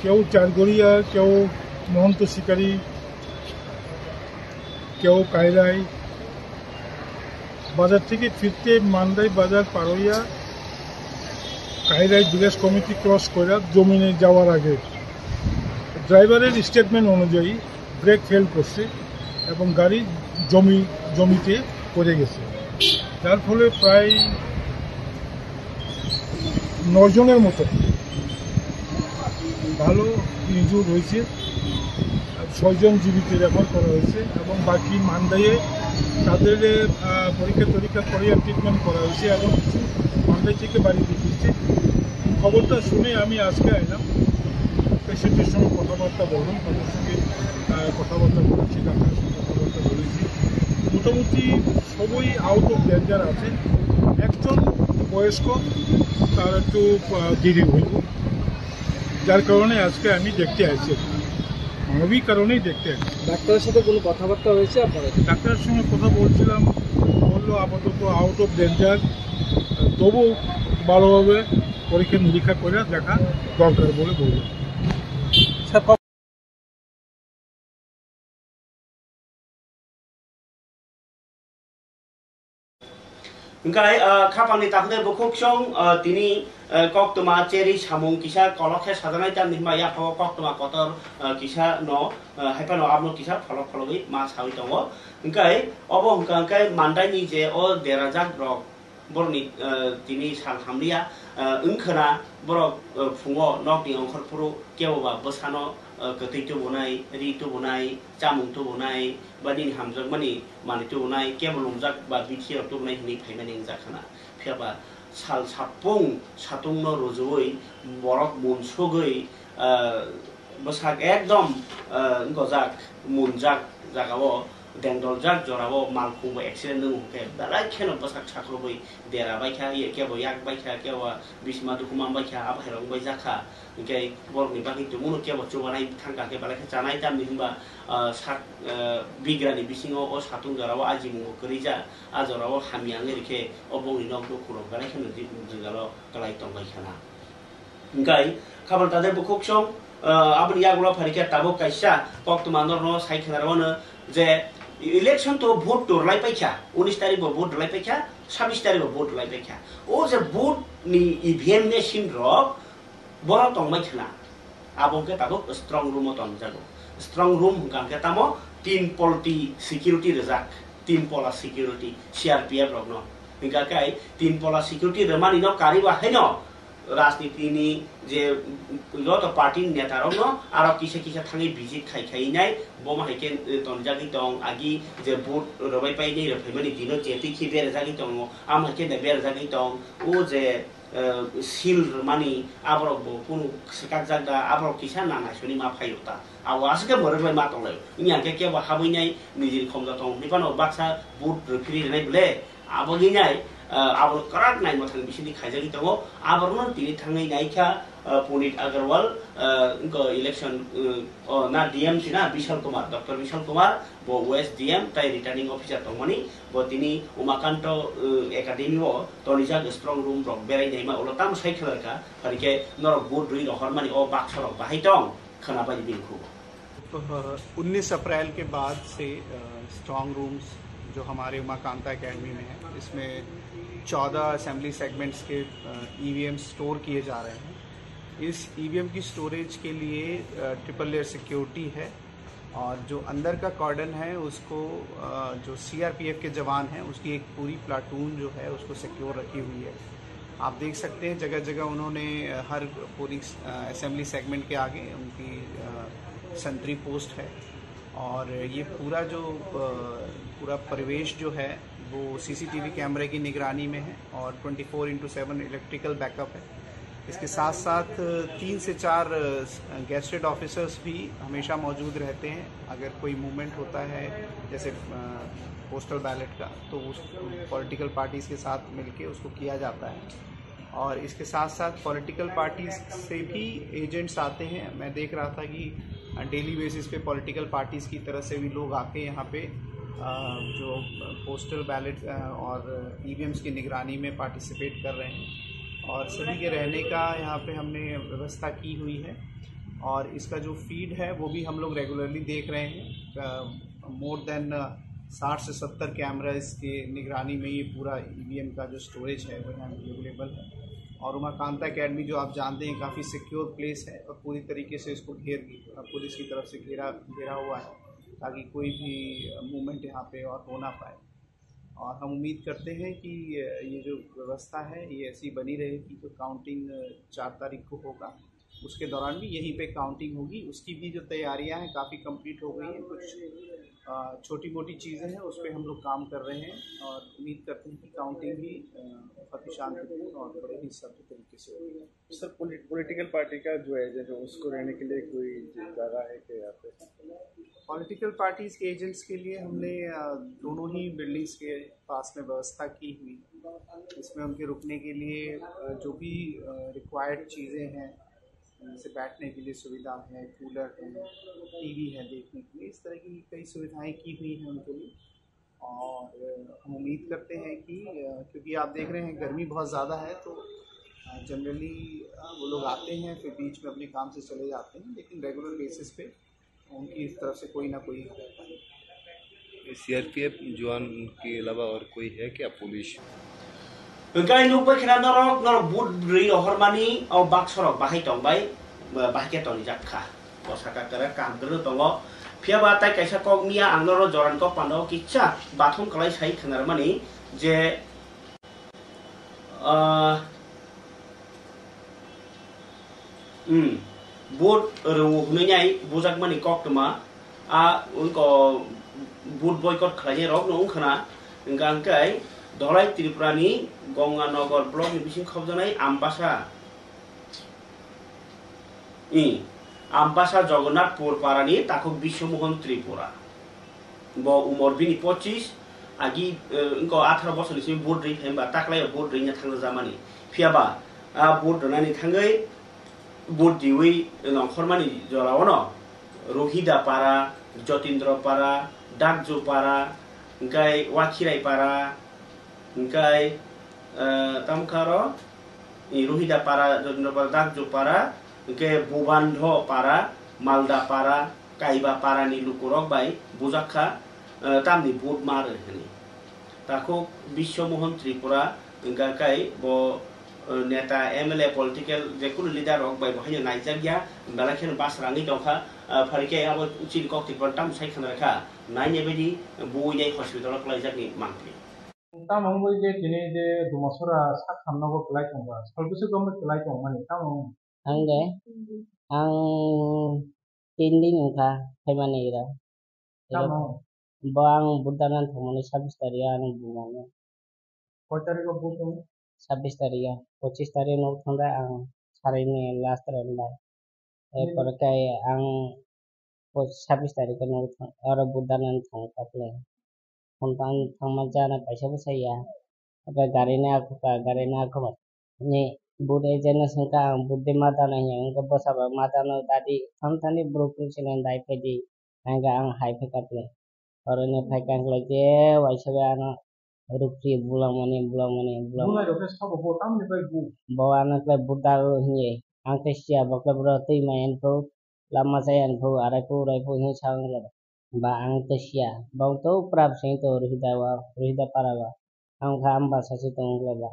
কেউ চারঘরিয়া, কেউ মহন্ত শিকারী, কেউ কাইরাই, বাজার থেকে ফিরতে মান্দাই বাজার পার হইয়া কাইরাই ভিলেজ কমিটি ক্রস করে জমিনে যাওয়ার আগে ড্রাইভারের স্টেটমেন্ট অনুযায়ী ব্রেক ফেল করছে এবং গাড়ি জমি, জমিতে পড়ে গেছে, যার ফলে প্রায় নয় জনের মতো ভালো ইনজুর হয়েছে, ছয়জন জীবিত রেফার করা হয়েছে এবং বাকি মান্দাইয়ে তাদের, আহ, পরীক্ষা টরীক্ষা করিয়ে ট্রিটমেন্ট করা হয়েছে এবং কিছু মান্দাই থেকে বাড়ি ফিরছে। খবরটা শুনে আমি আজকে আইলাম, পেশেন্টের সঙ্গে কথাবার্তা বললাম, তাদের সঙ্গে, আহ, কথাবার্তা বলেছি, ডাক্তারের সঙ্গে কথাবার্তা বলেছি। মোটামুটি সবই আউট অফ ডেঞ্জার আছে। একজন বয়স্ক, তার একটু, আহ, দেরি হইব, যার কারণে আজকে আমি দেখতে আসছি, মানবিক কারণেই দেখতে আসছি। ডাক্তারের সাথে কোনো কথাবার্তা হয়েছে আপনাদের? ডাক্তারের সঙ্গে কথা বলছিলাম, বললো আপাতত আউট অফ ডেঞ্জার, তবু ভালোভাবে পরীক্ষা নিরীক্ষা করে দেখা দরকার বলে বলল। স্যার, ক- Hingkai, ah, khapangni takhwdai bukhuk song, ah, tini, ah, koktwma cherwi samung kisa kolok khe sajaknai, tamni hwnba yaphao koktwma kotor, ah, kisa no, ah, haiphano abono kisa pholok phologwi ma sawi tongo. Hingkai obo hwnkha hingkai mandaini je o derajak rok, borokni, eh, tini sal hamliya, eh, wngkhwna borok, eh, phungo nokni ongkhor phuru kebo ba bwsano, uh, kwtwi tubunai, ri tubunai, chamung tubunai, ba nini hamjakmani manwi tubunai, kebo lumjak ba bithi rok tubunai hinwi phaimani wngjak khana. Phiya ba sal sapung satungno rujuwi borok munsugwi, uh, bwsak ekdom, uh, gojak, munjak jagao, dengdoljak jorao malkhung bo accident wngo hwnkhe belai kheno bwsak sakrubwi dera baikha, ye kebo yak baikha, kebo bisma dukhu man baikha, abo hai rok wngbai jakha. Hwnkhe borokni bagwi tongmano kebo chubanai thangkha khe belai khe chanai tamni hwnba, ah, sak, ah, bigrani bisingo o satung jorao a jimungo kwrwi ja, a jorao hamya wngwi rikhe o bongni nok dukhu rok belai kheno ji-, jwngalo kwlai tongbai khana. Hwnkhe khabal tade bukhuk song, ah, aboni yagulo pharikhe tabuk kaisa koktwma norno sai khwnarwano je election to vote to rwlai paikha, unis tarikh bo vote rwlai paikha, sabis tarikh bo vote rwlai paikha. O je vote ni E V M machine rok borok tongbai khna. Abo hwnkhe tabuk strong room o tongjago. Strong room hwnkha hwnkhe tamo tin polti security rwjak, tin pola security, C R P F rokno. Hwnkha khe tin pola security rwmani no kariba haino rajniti ni je joto party ni neta rokno aro kisa kisa thangwi visit khai khai nai, bo ma hai khe tonjagwi tong, agi je vote rwbai painai rwphaimani dino je twi khe berajagwi tongo, amo hai khe da berajagwi tong, o je eh, seal rwmani, aborok bo kunu swkakjak da, aborok kisa nanaisoni ma phaio ta. Abo aswk khe mwrwk lai ma tong lai. Wngya khe kebo habwi nai nijini khomda tong hwnwi phano baksa vote rwphiri rwnai bwle. Abo wngwi nai, eh, abo kwrak nai mwthang bisingni khaijagwi tongo. Aborokno tini thangwi naikha, eh, Punit Agarwal, eh, wngkha election, eh, o na D M si na Bishal Kumar, Doctor Bishal Kumar, bo West D M tai returning officer tongmani, bo tini Umakanto, eh, Academy o tonijak strong room rok berai naima ulo tamo sai khwlarkha, phari khe norok vote rwi rohormani o baksa rok bahai tong khwnabai bini khugo. उन्नीस अप्रैल के बाद से strong rooms जो हमारे उमाकांता एकेडमी में है, इसमें चौदह असेंबली सेगमेंट्स के ईवीएम स्टोर किए जा रहे हैं। इस ईवीएम की स्टोरेज के लिए ट्रिपल लेयर सिक्योरिटी है और जो अंदर का कॉर्डन है उसको अ, जो सीआरपीएफ के जवान हैं उसकी एक पूरी प्लाटून जो है उसको सिक्योर रखी हुई है। आप देख सकते हैं जगह जगह उन्होंने अ, हर पोलिंग असेंबली सेगमेंट के आगे उनकी अ, संतरी पोस्ट है और ये पूरा जो अ, पूरा परिवेश जो है वो सीसीटीवी कैमरे की निगरानी में है और twenty four into seven electrical backup है। इसके साथ साथ तीन से चार गैजेटेड ऑफिसर्स भी हमेशा मौजूद रहते हैं। अगर कोई मूवमेंट होता है जैसे पोस्टल बैलेट का, तो उस पॉलिटिकल पार्टीज के साथ मिलके उसको किया जाता है। और इसके साथ साथ पॉलिटिकल पार्टीज से भी एजेंट्स आते हैं। मैं देख रहा था कि डेली बेसिस पे पॉलिटिकल पार्टीज की तरफ से भी लोग आके यहाँ पे अ, जो पोस्टल बैलेट और ईवीएम्स की निगरानी में पार्टिसिपेट कर रहे हैं और सभी के रहने का यहाँ पे हमने व्यवस्था की हुई है। और इसका जो फीड है वो भी हम लोग रेगुलरली देख रहे हैं। मोर देन साठ से सत्तर कैमराज के निगरानी में ये पूरा ईवीएम का जो स्टोरेज है वो यहाँ अवेलेबल है। और उमाकांता एकेडमी जो आप जानते हैं काफ़ी सिक्योर प्लेस है और पूरी तरीके से इसको घेर पुलिस की तरफ से घेरा घेरा हुआ है ताकि कोई भी मूवमेंट यहाँ पे और हो ना पाए। और हम उम्मीद करते हैं कि ये जो व्यवस्था है ये ऐसी बनी रहेगी। जो काउंटिंग चार तारीख को होगा उसके दौरान भी यहीं पे काउंटिंग होगी। उसकी भी जो तैयारियां हैं काफ़ी कंप्लीट हो गई हैं। कुछ अ, छोटी मोटी चीज़ें हैं उस पर हम लोग काम कर रहे हैं और उम्मीद करते हैं कि काउंटिंग भी अ, बहुत ही शांतिपूर्ण और बड़े ही सभ्य तरीके से होगी। सर, पॉलिटिकल पार्टी का जो एजेंट है उसको रहने के लिए कोई जगह है क्या यहाँ पे? पॉलिटिकल पार्टीज के एजेंट्स के लिए हमने अ, दोनों ही बिल्डिंग्स के पास में व्यवस्था की हुई है। इसमें उनके रुकने के लिए अ, जो भी रिक्वायर्ड चीज़ें हैं, जैसे बैठने के लिए सुविधा है, कूलर है, टीवी है देखने के लिए, इस तरह की कई सुविधाएं की हुई हैं उनके लिए। और अ, हम उम्मीद करते हैं कि अ, क्योंकि आप देख रहे हैं गर्मी बहुत ज़्यादा है, तो जनरली वो लोग आते हैं फिर बीच में अपने काम से चले जाते हैं, लेकिन रेगुलर बेसिस पे उनकी तरफ से कोई ना कोई रहता है। सीआरपीएफ जवान के अलावा और कोई है क्या police? Hwnkhe nukbai khna norok, norok but rwi rohormani o baksa rok bahai tongbai, bahai khe tonijak kha. Bwsaka kwrak kaham kwrwng tongo. Phiya ba tai kaisa kok miya ang norok joran kok pandao kisa bathum kwlai sai khwnarmani je, ah, hmm, Vote rw hwnwi nai bujakmani koktwma, a wngkha vote boycott khlainai rokno wngkhana, hwnkha hwnkhe Dholai Tripurani Ganganagar blockni bising khobjaknai Ambasa, i, Ambasa Jagannathpur parani takhuk Biswamohan Tripura. Bo umor bini pochis, agi, eh, wngkha atharo bosorni simi vote rwi phaimba, taklaio vote rwina thangjakmani. Phiyaba, a vote rwnani thangwi vote riwi nongkhormani jorao no Rohida Para, Jotindra Para, Dakjo Para, hwnkhe Wakhirai Para, hwnkhe, eh, tamo khe aro, i, Rohida Para, Jotindra Para, Dakjo Para, hwnkhe Bubandho Para, Malda Para, Kaiba Para ni lukurok bai bujak kha, eh, tamni vote ma rw hwnwi. Takhuk Biswamohan Tripura, hwnkha khe bo, eh, neta, M L A, political jekunu leader rok bai bo haino naijak ya, belai kheno bus rangwi tong kha, eh, phari khe abo chini kok Tripura tamo sai khna rw kha, nainai baidi buwi nai hospital o kwlaijakni mangpili. Tamo wngwi je tini je Dumasora sak samno bo kwlai tongba, salbwswk wngwi kwlai tongmani, tamo wng? Ang de, ang tin din wngkha phaimani ira. Ira Tamo? Bo ang vote dana thangmani sabbish tarikh o ano bumani. Koi tarikh o vote wng? Sabbish tarikh o, pochis tarikh no thangda ang sarini last round bai. Hmm. Erpore khe ang po-, sabbish tarikh o oro vote dana thang kha phle. Phone tang thangma jana paisa bwsa ya. Abo gari ni aku ka, gari ni aku ba. Ni vote agent no sengkha ang vote de ma dana hiya, wngkha bwsa ba ma dana dadi. Thang thani borok tong sini dai phaidi. Ang ang hai phe kaple. Oro ni phai kang lai je waisa ba ano rukri bulang mani, bulang mani, bulang. Bulai rok khe sabo bo tamni bai bu? Bo ano khe vote da hinye. Ang khe siya bo khe bro twi ma yan phu, lama cha yan phu, arai phu, urai phu hin sa wng khe. Ba ang tei siya. Bong to prap sing to Rohida wa, Rohida para wa. Ang kha amba sasi tong kle ba.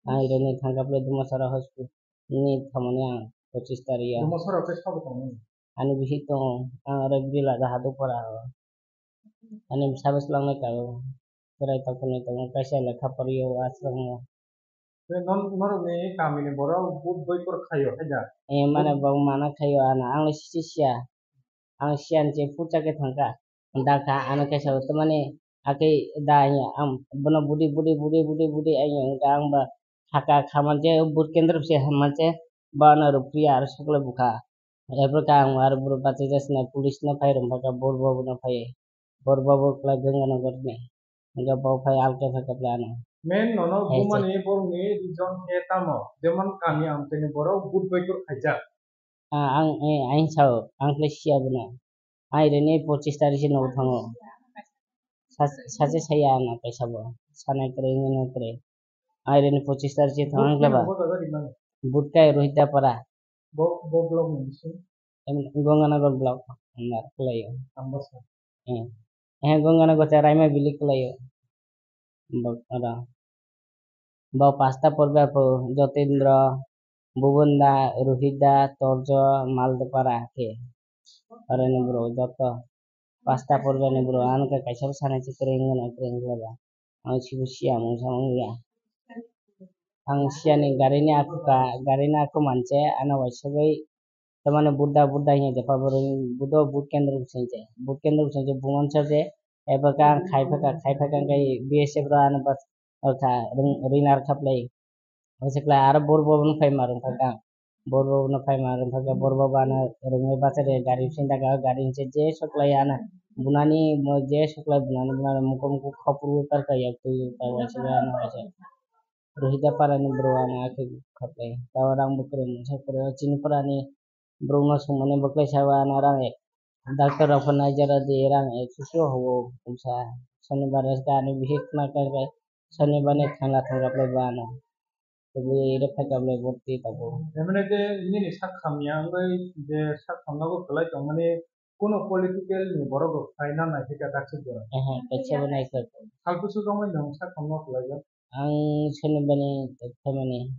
Ang ire ni thang kap le Dumasara hospital ni thamani ang pochis tarikh ya. Dumasara khe sabo tong ni? Ani bisi tong, ang ore bri laga hadu para wa. Ani sabis lang na ka. Terai tokoni tongo, kaisa lekha poriyo, aswk wngo. Tei non-, norokni kamini borok vote boycott khaio, haida? Eh, mane bo mana khaio ano, ang le sisi siya. Ang siya ni se pucha khe thangkha. Dakha ano kaisa bo tamani akhe da ya, ang bono budi, budi, budi, budi, budi, ang ya, wngkha ang ba hakha kha manje, vote kendro se ha manje, bono rukriya aro sokle bukha. Ebo khe ang aro borok bachaijak sina police no phai rwng phaikha, bor bobo no phai, bor bobo kwlai Ganga Nagar ni, hwnkhe bo phai alkhe phaikha plano. Main nono Hai bumani borokni reason khe tamo? Jemon kami amchaini borok vote boycott khaijak. Ah, ang, eh, ang sao, ang khlai siya bono. Ai reni pochis tarikh se nogo thango. Sa-, sache saya ano kaisa bo. Sanai kwrwi, wngwi kwrwi. Ai reni pochis tarikh se thango ang khlaiba. Vote kai Rohita para. Bo, bo block ni bisi? Em, Ganganagar block. Ambar kwlaio. Ambasa. Eh. Eh, Ganganagar cha Raima Valley kwlaio. Bo, oro. Bo pasta porba pho Jotindra, Bubunda, Ruhida, Torjo, Maldapara khe. Oro ni borok joto pasta porba ni borok ano khe kaisa bwsani se kwrwi wngmano kwrwi wngkhe ba. Ang sibo siya mungsa wngya. Ang siyani gari ni aku ka, gari ni aku manse ano waisugwi Tamani Buddha, Buddha hinya je pa borok ni Buddha Bud kendro bising je. Bud kendro bising je bungan sa je. Eba ka ang khai phaka, khai phaka ang kai B S F ro ano bas, o kha, ring, ring ar khaplai. O se kla aro bor bo no phai ma rung phaka. Bor bo no phai ma rung phaka, bor bo ba no rung basa re gari bising daga, gari bising je soklai ano. Bunani mo je soklai bunani, bunani muko muko khopru tar ka yak tu ka wasi ba ano wasi. Rohita para ni bro ano akhe khaplai. Tawa rang bo kwrwi mungsa kwrwi. Chini para ni Borokno swngmani bwklai sabo ano rang ek. Doctor rok pho naijaro di rang ek susu hobo pungsa. Sonibar rwkha ani bihik khna khe Sonibar ni thangla thangla khlai bo ano. Tubui rwkha khe borti tabuk. Emne je nini sak hamya wngwi je sak hamna bo kwlai tongmani kuno political ni borok rok phai na nai khe daksik jora. Aha, kaisa bo nai khe. Salkusu romwi nwng sak hamna kwlai jak. Ang Sonibar ni tongmani.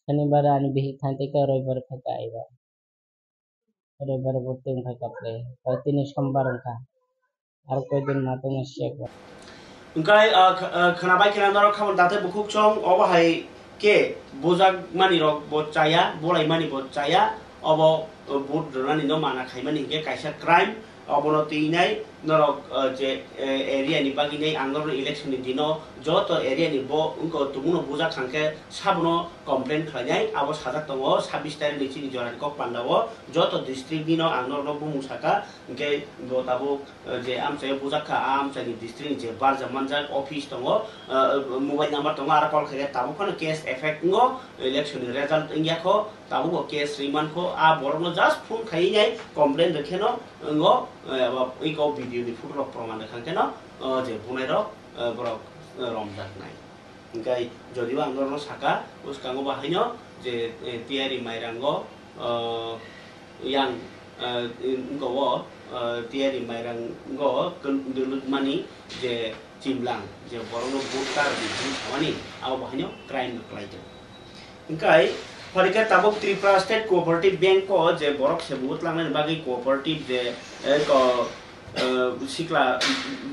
Sonibar ani bihik thang tei khe roibar phai kha eba. Roibar bo tei wngkha kha play. Tei tini sombar wngkha. Aro koi din ma tongma siya kha. Wngkha, ah, kh-, ah, khwnabai khwna norok khamon dathai bukhuk chong, obo hai khe bujak mani rok bo chaya, bolai mani bo chaya. Obo, uh, vote rwnani no mana khaimani hinkhe kaisa crime, obono twi nai norok, uh, je, uh, area ni bagwi nai ang norok election ni dino joto area ni bo wngko tumuno bujak khankhe sabono complain khlainai, abo sajak tongo sabbish tarikh ni chini jorani kok pandao joto district ni no ang norokno bumung saka, hinkhe bo tabuk je amchaio bujak kha, a amchaini district ni je barja manjak office tongo, uh, mobile number tongo, aro call khaikhe tabuk phano case effect wngo, election ni result wngya kho, tabuk bo case rwimani kho, a borokno just phone khaiwi nai complain rwkheno wngo, uh, abo iko video ni photo rok proman rwkha kheno, uh, je bunai rok, uh, borok, uh, romjak nai. Hinkhe jodio ang norokno saka, bwskango bahaino je, eh, tiyari mairango, eh, yang, eh, wngkha o, eh, tiyari mairango kwlwkmani je chimlang, je borokno vote card di hwnwi samani, abo bahaino crime no kwlai tongo. Hinkhe, phorikhe tabuk Tripura State Cooperative Bank o je borok se vote tlangnani bagwi cooperative je, eh, ko, eh, sikla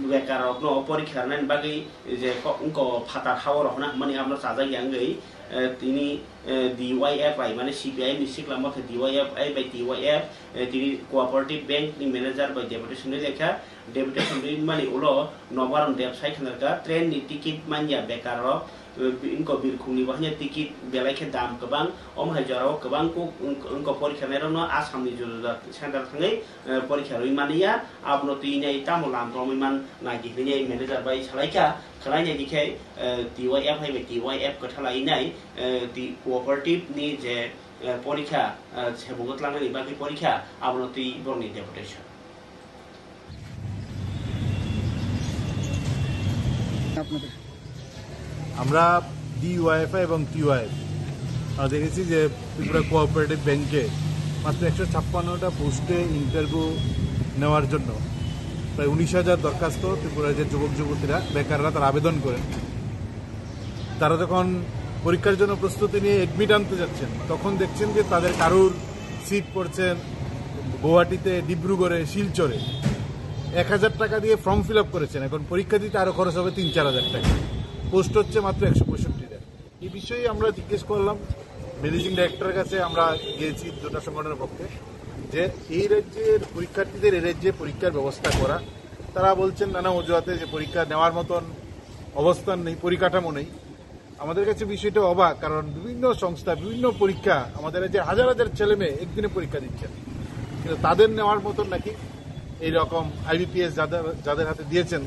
bekar rokno porikha rwnani bagwi je ko-, wngko phatar ha-o rok hwnna hwnmani abono chajak ya wngwi, eh, tini, eh, D Y F I, mane C P I M ni sikla mothe D Y F I bai T Y F, eh, tini Cooperative Bank ni manager bai deputation ri lekha. Deputation ri mani ulo Nobaram Deb sai khna kha, train ni ticket manya bekar rok, eh, wngko birkhung ni bo hanya ticket belai khe dam kwbang, omo hai jora o kwbang kuk wng-, wngko porikha nai rok no Assam ni juda juda center thangwi, eh, porikha rwi mani ya, abono twi nai tamo lam romwi man nai di hwnwi manager bai salai kha, khwlai nai di khe, eh, T Y F hai bai T Y F kwthalai nai, eh, di cooperative ni je, eh, porikha, eh, sebungo tlangnani bagwi porikha, abono twi borok ni deputation. আপনাদের আমরা ডিওয়াইএফআই এবং টিওয়াইএফ আমরা দেখেছি যে ত্রিপুরা কোঅপারেটিভ ব্যাংকে মাত্র একশো ছাপ্পান্নটা পোস্টে ইন্টারভিউ নেওয়ার জন্য প্রায় উনিশ হাজার দরখাস্ত ত্রিপুরার যে যুবক যুবতীরা বেকাররা তারা আবেদন করেন। তারা যখন পরীক্ষার জন্য প্রস্তুতি নিয়ে অ্যাডমিট আনতে যাচ্ছেন, তখন দেখছেন যে তাদের কারুর সিট পড়ছে গুয়াহাটিতে, ডিব্রুগড়ে, শিলচরে। এক হাজার টাকা দিয়ে ফর্ম ফিল আপ করেছেন, এখন পরীক্ষা দিতে আরও খরচ হবে তিন চার হাজার টাকা। পোস্ট হচ্ছে মাত্র একশো পঁয়ষট্টিটা। এই বিষয়ে আমরা জিজ্ঞেস করলাম ম্যানেজিং ডাইরেক্টরের কাছে, আমরা গিয়েছি দুটা সংগঠনের পক্ষে, যে এই রাজ্যের পরীক্ষার্থীদের এই রাজ্যে পরীক্ষার ব্যবস্থা করা। তারা বলছেন নানা অজুহাতে যে পরীক্ষা নেওয়ার মতন অবস্থান নেই, পরিকাঠামো নেই। আমাদের কাছে বিষয়টা অবাক, কারণ বিভিন্ন সংস্থা, বিভিন্ন পরীক্ষা, আমাদের রাজ্যের হাজার হাজার ছেলে মেয়ে একদিনে পরীক্ষা দিচ্ছেন, কিন্তু তাদের নেওয়ার মতন নাকি এইরকম আইবিপিএস যাদের, যাদের হাতে দিয়েছেন,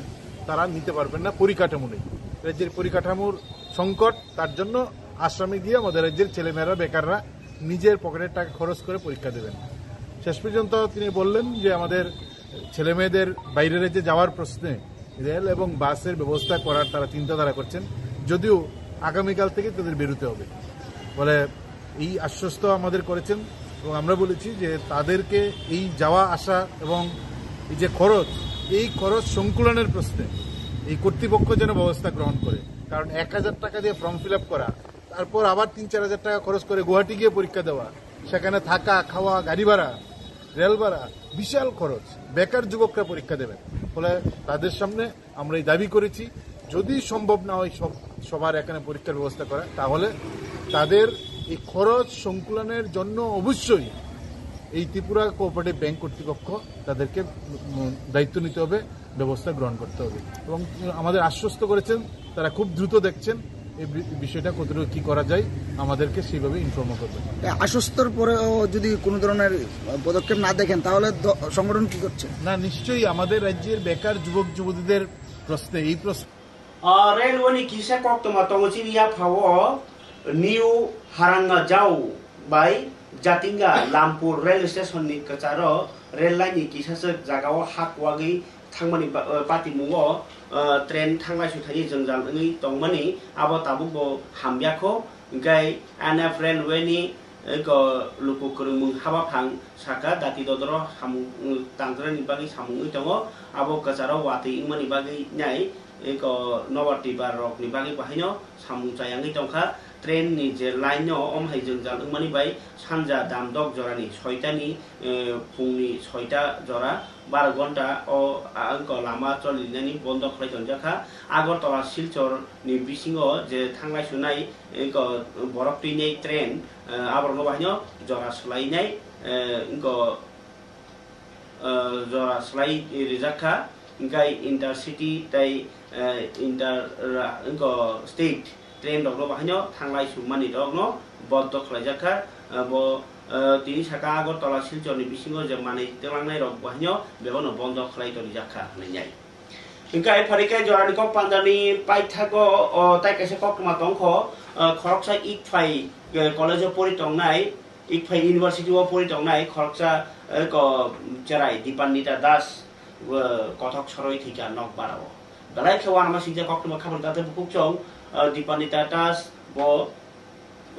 তারা নিতে পারবেন না, পরিকাঠামো নেই। রাজ্যের পরিকাঠামোর সংকট, তার জন্য আসামে গিয়ে আমাদের রাজ্যের ছেলেমেয়েরা, বেকাররা নিজের পকেটের টাকা খরচ করে পরীক্ষা দেবেন। শেষ পর্যন্ত তিনি বললেন যে আমাদের ছেলেমেয়েদের বাইরে রাজ্যে যাওয়ার প্রশ্নে রেল এবং বাসের ব্যবস্থা করার তারা চিন্তাধারা করছেন, যদিও আগামীকাল থেকে তাদের বেরোতে হবে। ফলে এই আশ্বস্ত আমাদের করেছেন এবং আমরা বলেছি যে তাদেরকে এই যাওয়া আসা এবং এই যে খরচ, এই খরচ সংকুলনের প্রশ্নে এই কর্তৃপক্ষ যেন ব্যবস্থা গ্রহণ করে। কারণ এক হাজার টাকা দিয়ে ফর্ম ফিল আপ করা, তারপর আবার তিন চার হাজার টাকা খরচ করে গুয়াহাটি গিয়ে পরীক্ষা দেওয়া, সেখানে থাকা, খাওয়া, গাড়ি ভাড়া, রেল ভাড়া, বিশাল খরচ। বেকার যুবকরা পরীক্ষা দেবেন। ফলে তাদের সামনে আমরা এই দাবি করেছি, যদি সম্ভব না হয় সব, সবার এখানে পরীক্ষার ব্যবস্থা করা, তাহলে তাদের এই খরচ সংকুলনের জন্য অবশ্যই এই ত্রিপুরা কোঅপারেটিভ ব্যাংক কর্তৃপক্ষ তাদেরকে, উম, দায়িত্ব নিতে হবে, ব্যবস্থা গ্রহণ করতে হবে। এবং আমাদের আশ্বস্ত করেছেন, তারা খুব দ্রুত দেখছেন এই বি-, বিষয়টা কতটুকু কি করা যায়, আমাদেরকে সেইভাবে ইনফর্ম করবেন। এ, আশ্বস্তর পরেও যদি কোনো ধরনের, আহ, পদক্ষেপ না দেখেন, তাহলে দ-, সংগঠন কি করছে? না, নিশ্চয়ই আমাদের রাজ্যের বেকার যুবক যুবতীদের প্রশ্নে, এই প্রশ্ন, Ah, railway ni kisa koktwma tongo chini yaphao New Harangajao bai Jatinga Lampur rail station ni kwcharo rail line ni kisaswk jagao ha kuwagwi thangmani ba-, patimungo, ah, train thanglai suthaini jwngjal wngwi tongmani abo tabukbo hamya kho, hinkhe N F railway ni eko luku kwrwngmung habaphang saka dati dodoro samung, mm, tangjwknani bagwi samung wngwi tongo, abo kwcharo watwi wngmani bagwi nai eko nobar tibar rokni bagwi bahaino samung chayangwi tongkha. Train ni je line no omo hai jwngjal wngmani bai sanja damdok jorani soitani, eh, phungni soita jora baro ghonta o, ah, wngkha lama cholilinani bondo khlai tonjakha. Agartala Silchar ni bisingo je thanglai sunai wngkha borok twinai train, eh, aborokno bahaino jora swlainai. eh, wngkha, eh, jora swlai rijak kha, hwnkhe intercity tei, eh, inter, ra-, wngkha state train rok no bahaino thanglai sumani rok no bondo khlaijak kha, eh, bo, eh, tini saka Agartala Silchar ni bisingo je manwi twlangnai rok bahaino bebak no bondo khlai tonijak kha hinwi nai. Hwnkhe phari khe jorani kok pandani paithago, o, tai kaisa koktwma tongkho, o, khoroksa Ikphai, e, college o pori tongnai, Ikphai University o pori tongnai khoroksa, e, ko, cherai Dipannita Das, o, kothok soroi thwikha nok barao. Belai khe uanama singcha koktwma khabang tate bukhuk chong, o, Dipannita Das bo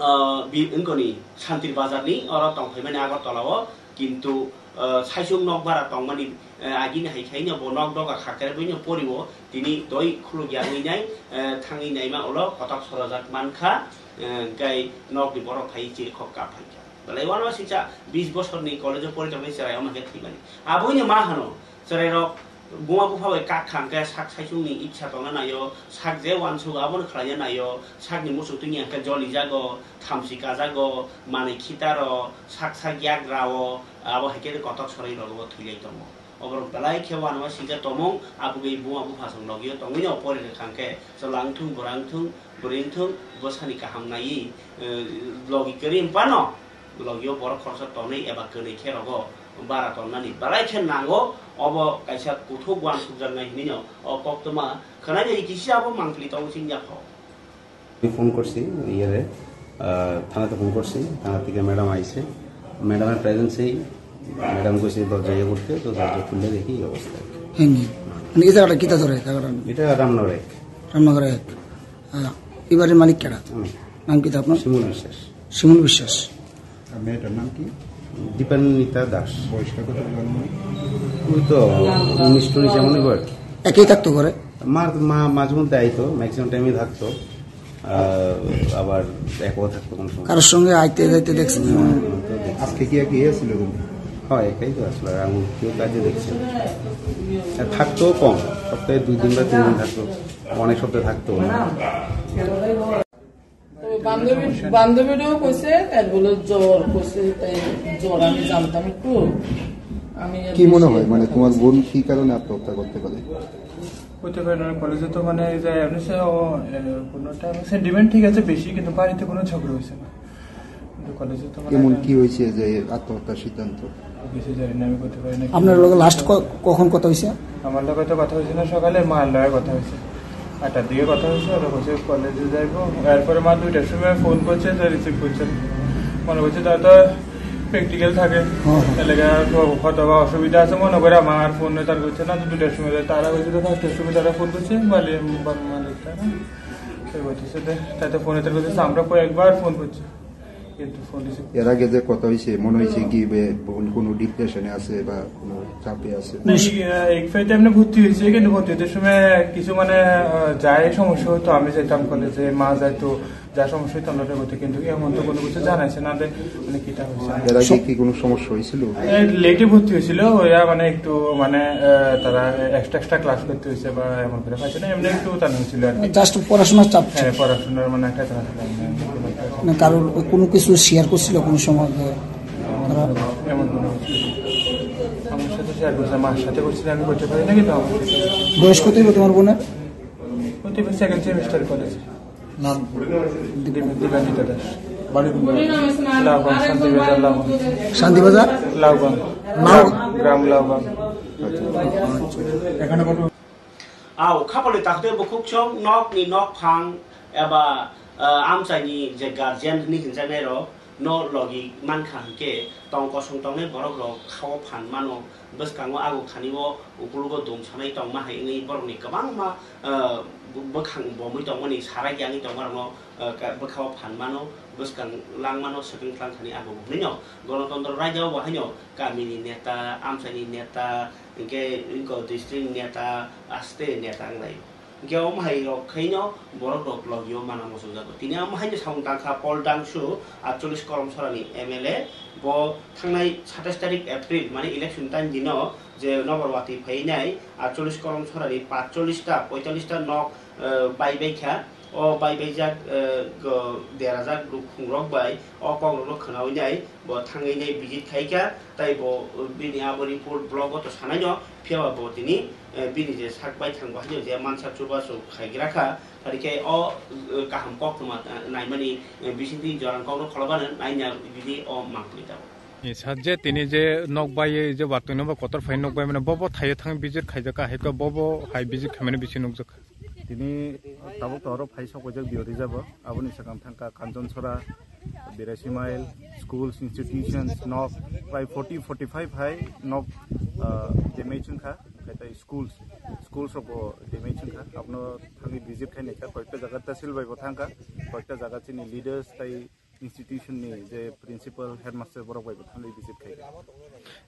ah, bi-, wngkoni Santir Bazar ni oro tong phaimani Agartala o, kintu, ah, saisung nok bara tongmani, eh, agini hai khaino bo nok doga khakhe buino pori o, tini doi khuluk ya wngwi nai, eh, thangwi naima ulo kotok sorojak mankha, eh, hwnkhe nok ni borok phai chirikhok kap phaikha. Belai uanama singcha bis bosor ni college o pori tongmani cherai omo khe thwimani. Aboino ma hano, Chwrairok buma bupha bai kak kha hwnkhe sak saichungni iksa tongna naio, sak je uansuk abono khlaina naio, sakni muchuk tungya hwnkhe jolijago, thamchi kajago, manwi khitaro, sak sak yagrao, abo hai khe kotok soroi rogo thwilai tongo. Oborok belai khe uanama singcha tongmung, aboni buma bupha chwng logio tongwino pori rwkha hwnkhe chwla wngthung, bwrang wngthung, bwrwi wngthung, bwsani kaham naiwi, eh, logi kwrwi phano. Logio borok khoroksa tonwi eba kwnwi khe rogo bara tonnani belai khe nango, obo kaisa kuthuk uansukjaknai hinwi no o koktwma khwnai bai kisa abo mangpili tongo chini yaphao. আমি ফোন করছি ইয়েরে, আহ, থানাতে ফোন করছি, থানা থেকে ম্যাডাম আইছে। ম্যাডামের প্রেজেন্সেই ম্যাডাম কইছে দরজা ইয়ে করতে, তো দরজা খুললে দেখি এই অবস্থা। হ্যাঁ, মানে এই জায়গাটা কিতা ধরে, জায়গাটা? এটা রামনগর এক। রামনগর এক। আহ, এবারে মালিক কেডা? আমি। নাম কিতা আপনার? শিমুল বিশ্বাস। শিমুল বিশ্বাস। আর মেয়েটার নাম কি? দীপান্বিতা দাস। বয়সটা কত বললেন? ওই তো উনিশ টুরিশ এমনই বয়স। একেই থাকতো ঘরে? মা, মা মাঝে মধ্যে আইতো, ম্যাক্সিমাম টাইমে থাকতো। আহ, আবার একও থাকতো কোনো সময়। কারোর সঙ্গে আইতে যাইতে দেখছেন? হুম, তো দেখছি। আজকে কি একই এসেছিল রুমে? হয়, একাই তো আসলে, আর আমি কেউ কাজে দেখছি না। আর থাকতো কম, সপ্তাহে দুই দিন বা তিন দিন থাকতো, অনেক সপ্তাহে থাকতো না। তো বান্ধবী, বান্ধবীটাও কইছে, তাই বলে জ্বর, কইছে, তাই জ্বর আমি জানতাম একটু। আমি কি মনে হয়, মানে, তোমার বোন কি কারণে আত্মহত্যা করতে পারে? হতে পারে না, কলেজে তো, মানে, এই যে এমনি সে ও, এ, কোনো টাইমে সেন্টিমেন্ট ঠিক আছে বেশি, কিন্তু বাড়িতে কোনো ঝগড়া হয়েছে না। কিন্তু কলেজে তো, মানে, এমন একটা কি হয়েছে যে আত্মহত্যার সিদ্ধান্ত? কিছু জানি না, আমি করতে পারি না। আপনার লগে লাস্ট ক-, কখন কথা হয়েছে? আমার লগে তো কথা হয়েছে না, সকালে মার লগে কথা হয়েছে। আটটার দিকে কথা হয়েছে, ওরা বলছে কলেজে যাইবো। এরপরে মা দুইটার সময় ফোন করছে, তো রিসিভ করছে না। মনে করছে তার তো প্র্যাকটিক্যাল থাকে, হ্যাঁ, হ্যাঁ। তাহলে আর হ-, হয়তো বা অসুবিধা আছে মনে করে আমার ফোন তার করছে না, তো দুইটার সময় তারা বলছে, তো পাঁচটার সময় তারা ফোন করছে, মালিক, মালিকটা না? তো বলতেছে, তাই তো ফোনে তার করতেছে, আমরা কয়েকবার ফোন করছি। কিন্তু ফোন রিসিভ এর আগে যে কথা হয়েছে, মনে হয়েছে কি বে-, বোন কোনো ডিপ্রেশনে আছে বা কোনো চাপে আছে? না, এই, আহ, এক ফাইটে এমনি ভর্তি হয়েছে, কিন্তু ভর্তি হতে সময় কিছু মানে, আহ, যায় সমস্যা হতো, আমি যাইতাম কলেজে, মা যাইতো, যা সমস্যা হতো আমরা করতে, কিন্তু এমন তো কোনো কিছু জানাইছে না যে মানে কিটা হয়েছে। এর আগে কি কোনো সমস্যা হয়েছিল? এই লেটে ভর্তি হয়েছিল, ওরা মানে একটু মানে, আহ, তারা এক্সট্রা এক্সট্রা ক্লাস করতে হয়েছে বা এমন করে পাইছে না, এমনি একটু টান হয়েছিল আর কি। জাস্ট পড়াশোনার চাপ ছিল। হ্যাঁ, পড়াশোনার মানে একটা চাপ। না, কারোর কোনো কিছু শেয়ার করছিল কোনো সময় যে তারা এমন কোনো কিছু নেই। আমার সাথে শেয়ার করছে, মার সাথে করছিল, আমি করতে পারি না, কিন্তু আমার সাথে বয়স কত হইব তোমার বোনের? ও তো এবার সেকেন্ড সেমিস্টার কলেজ। নাম? দিবা-, দিবানিতা দাস। বাড়ি কোন জায়গায়? লাউগাং, শান্তিবাজার, লাউগাং। শান্তিবাজার? লাউগাং। লাউ- গ্রাম লাউগাং। আচ্ছা। এখানে কত? Au, khapoli takhte bukhuk chong nok ni nok phang eba, ah, amchai ni je guardian hwnwi hinjaknai rok no logi mankha hwnkhe tong kosong tongnai borok rok khao phan mano, bwskango ago khani o ukulugo dum sanai tongma hai wngwi borok ni kwbangma, ah, bu-, bwkhang bomwi tongmani sarai yangwi tongma rok no, ah, ka-, bwkha o phan mano, bwskang lang mano, swkang tlang thani ago hwnwi no Gonotontro Raida o bo haino kami ni neta, amchai ni neta, Hwnkhe wngkha district neta, aste neta wnglai. Hwnkhe omo hai rok khaino borok rok logio mana muchungjago. Tini omo haino samung tangkha Paul Dangsu, atchollish Kolomsora ni M L A. Bo thangnai satais tarik April, mani election time dino je nobar watwi phainai atchollish Kolomsora ni paanchchollish ta, pointallish ta nok, eh, bai bai kha. O bai baijak, eh, go derajak khungrok bai o kokrokno khwnawi nai bo thangwi nai visit khai kha, tai bo, eh, bini abo report blogo to sanai no, phiya ba bo tini, eh, bini je sak bai thang bo haino je mansa chubachu khaigra kha, hari khe o, eh, kaham koktwma, eh, naimani, eh, bisingtwi jorang kokno kholobano naina bini o mangtwi tabuk. Ni sa je tini je nok bai je watwi no ba kotor phai nok bai mane bo bo thaio thang visit khaijak kha, hai khe bo bo hai visit khaimani bisi nukjak kha. Tini tabuk to oro phai sok paijak Biori jabo. Aboni sakang thangkha Kanchonsora, Biraisi Mile, schools, institutions, nok, prai forty, forty-five hai nok, ah, damage wngkha. Khai tai schools, schools rok bo damage wngkha. Abono thangwi visit khai naikha. Koyekta jaga tahsil bai bo thangkha. Koyekta jaga chini leaders tai institution ni je principal, headmaster borok bai bo thangwi visit khai.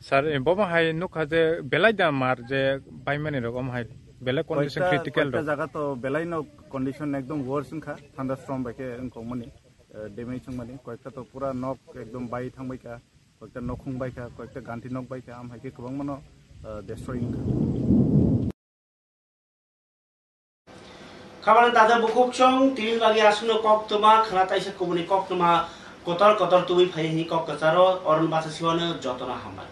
Sir, eh, bo hai nukha je belai da mar je baimani rok om hai belai condition koyekta, critical koyekta rok. Jaga to belai no condition ekdom worse wngkha, thunderstorm bai khe wngkokmani, eh, damage wngmani, koyekta to pura nok ekdom bai thangbai kha, koyekta nokhung bai kha, koyekta ganti nok bai kha, am hai khe kwbangma no, eh, destroy wngkha. Khabangni taja bukhuk chwng tini bagwi aswkno koktwma khwna taisa kubuni koktwma kotor kotor tubui phai hwnwi kok kwcharo Orun Basa Siwano jotono hambai.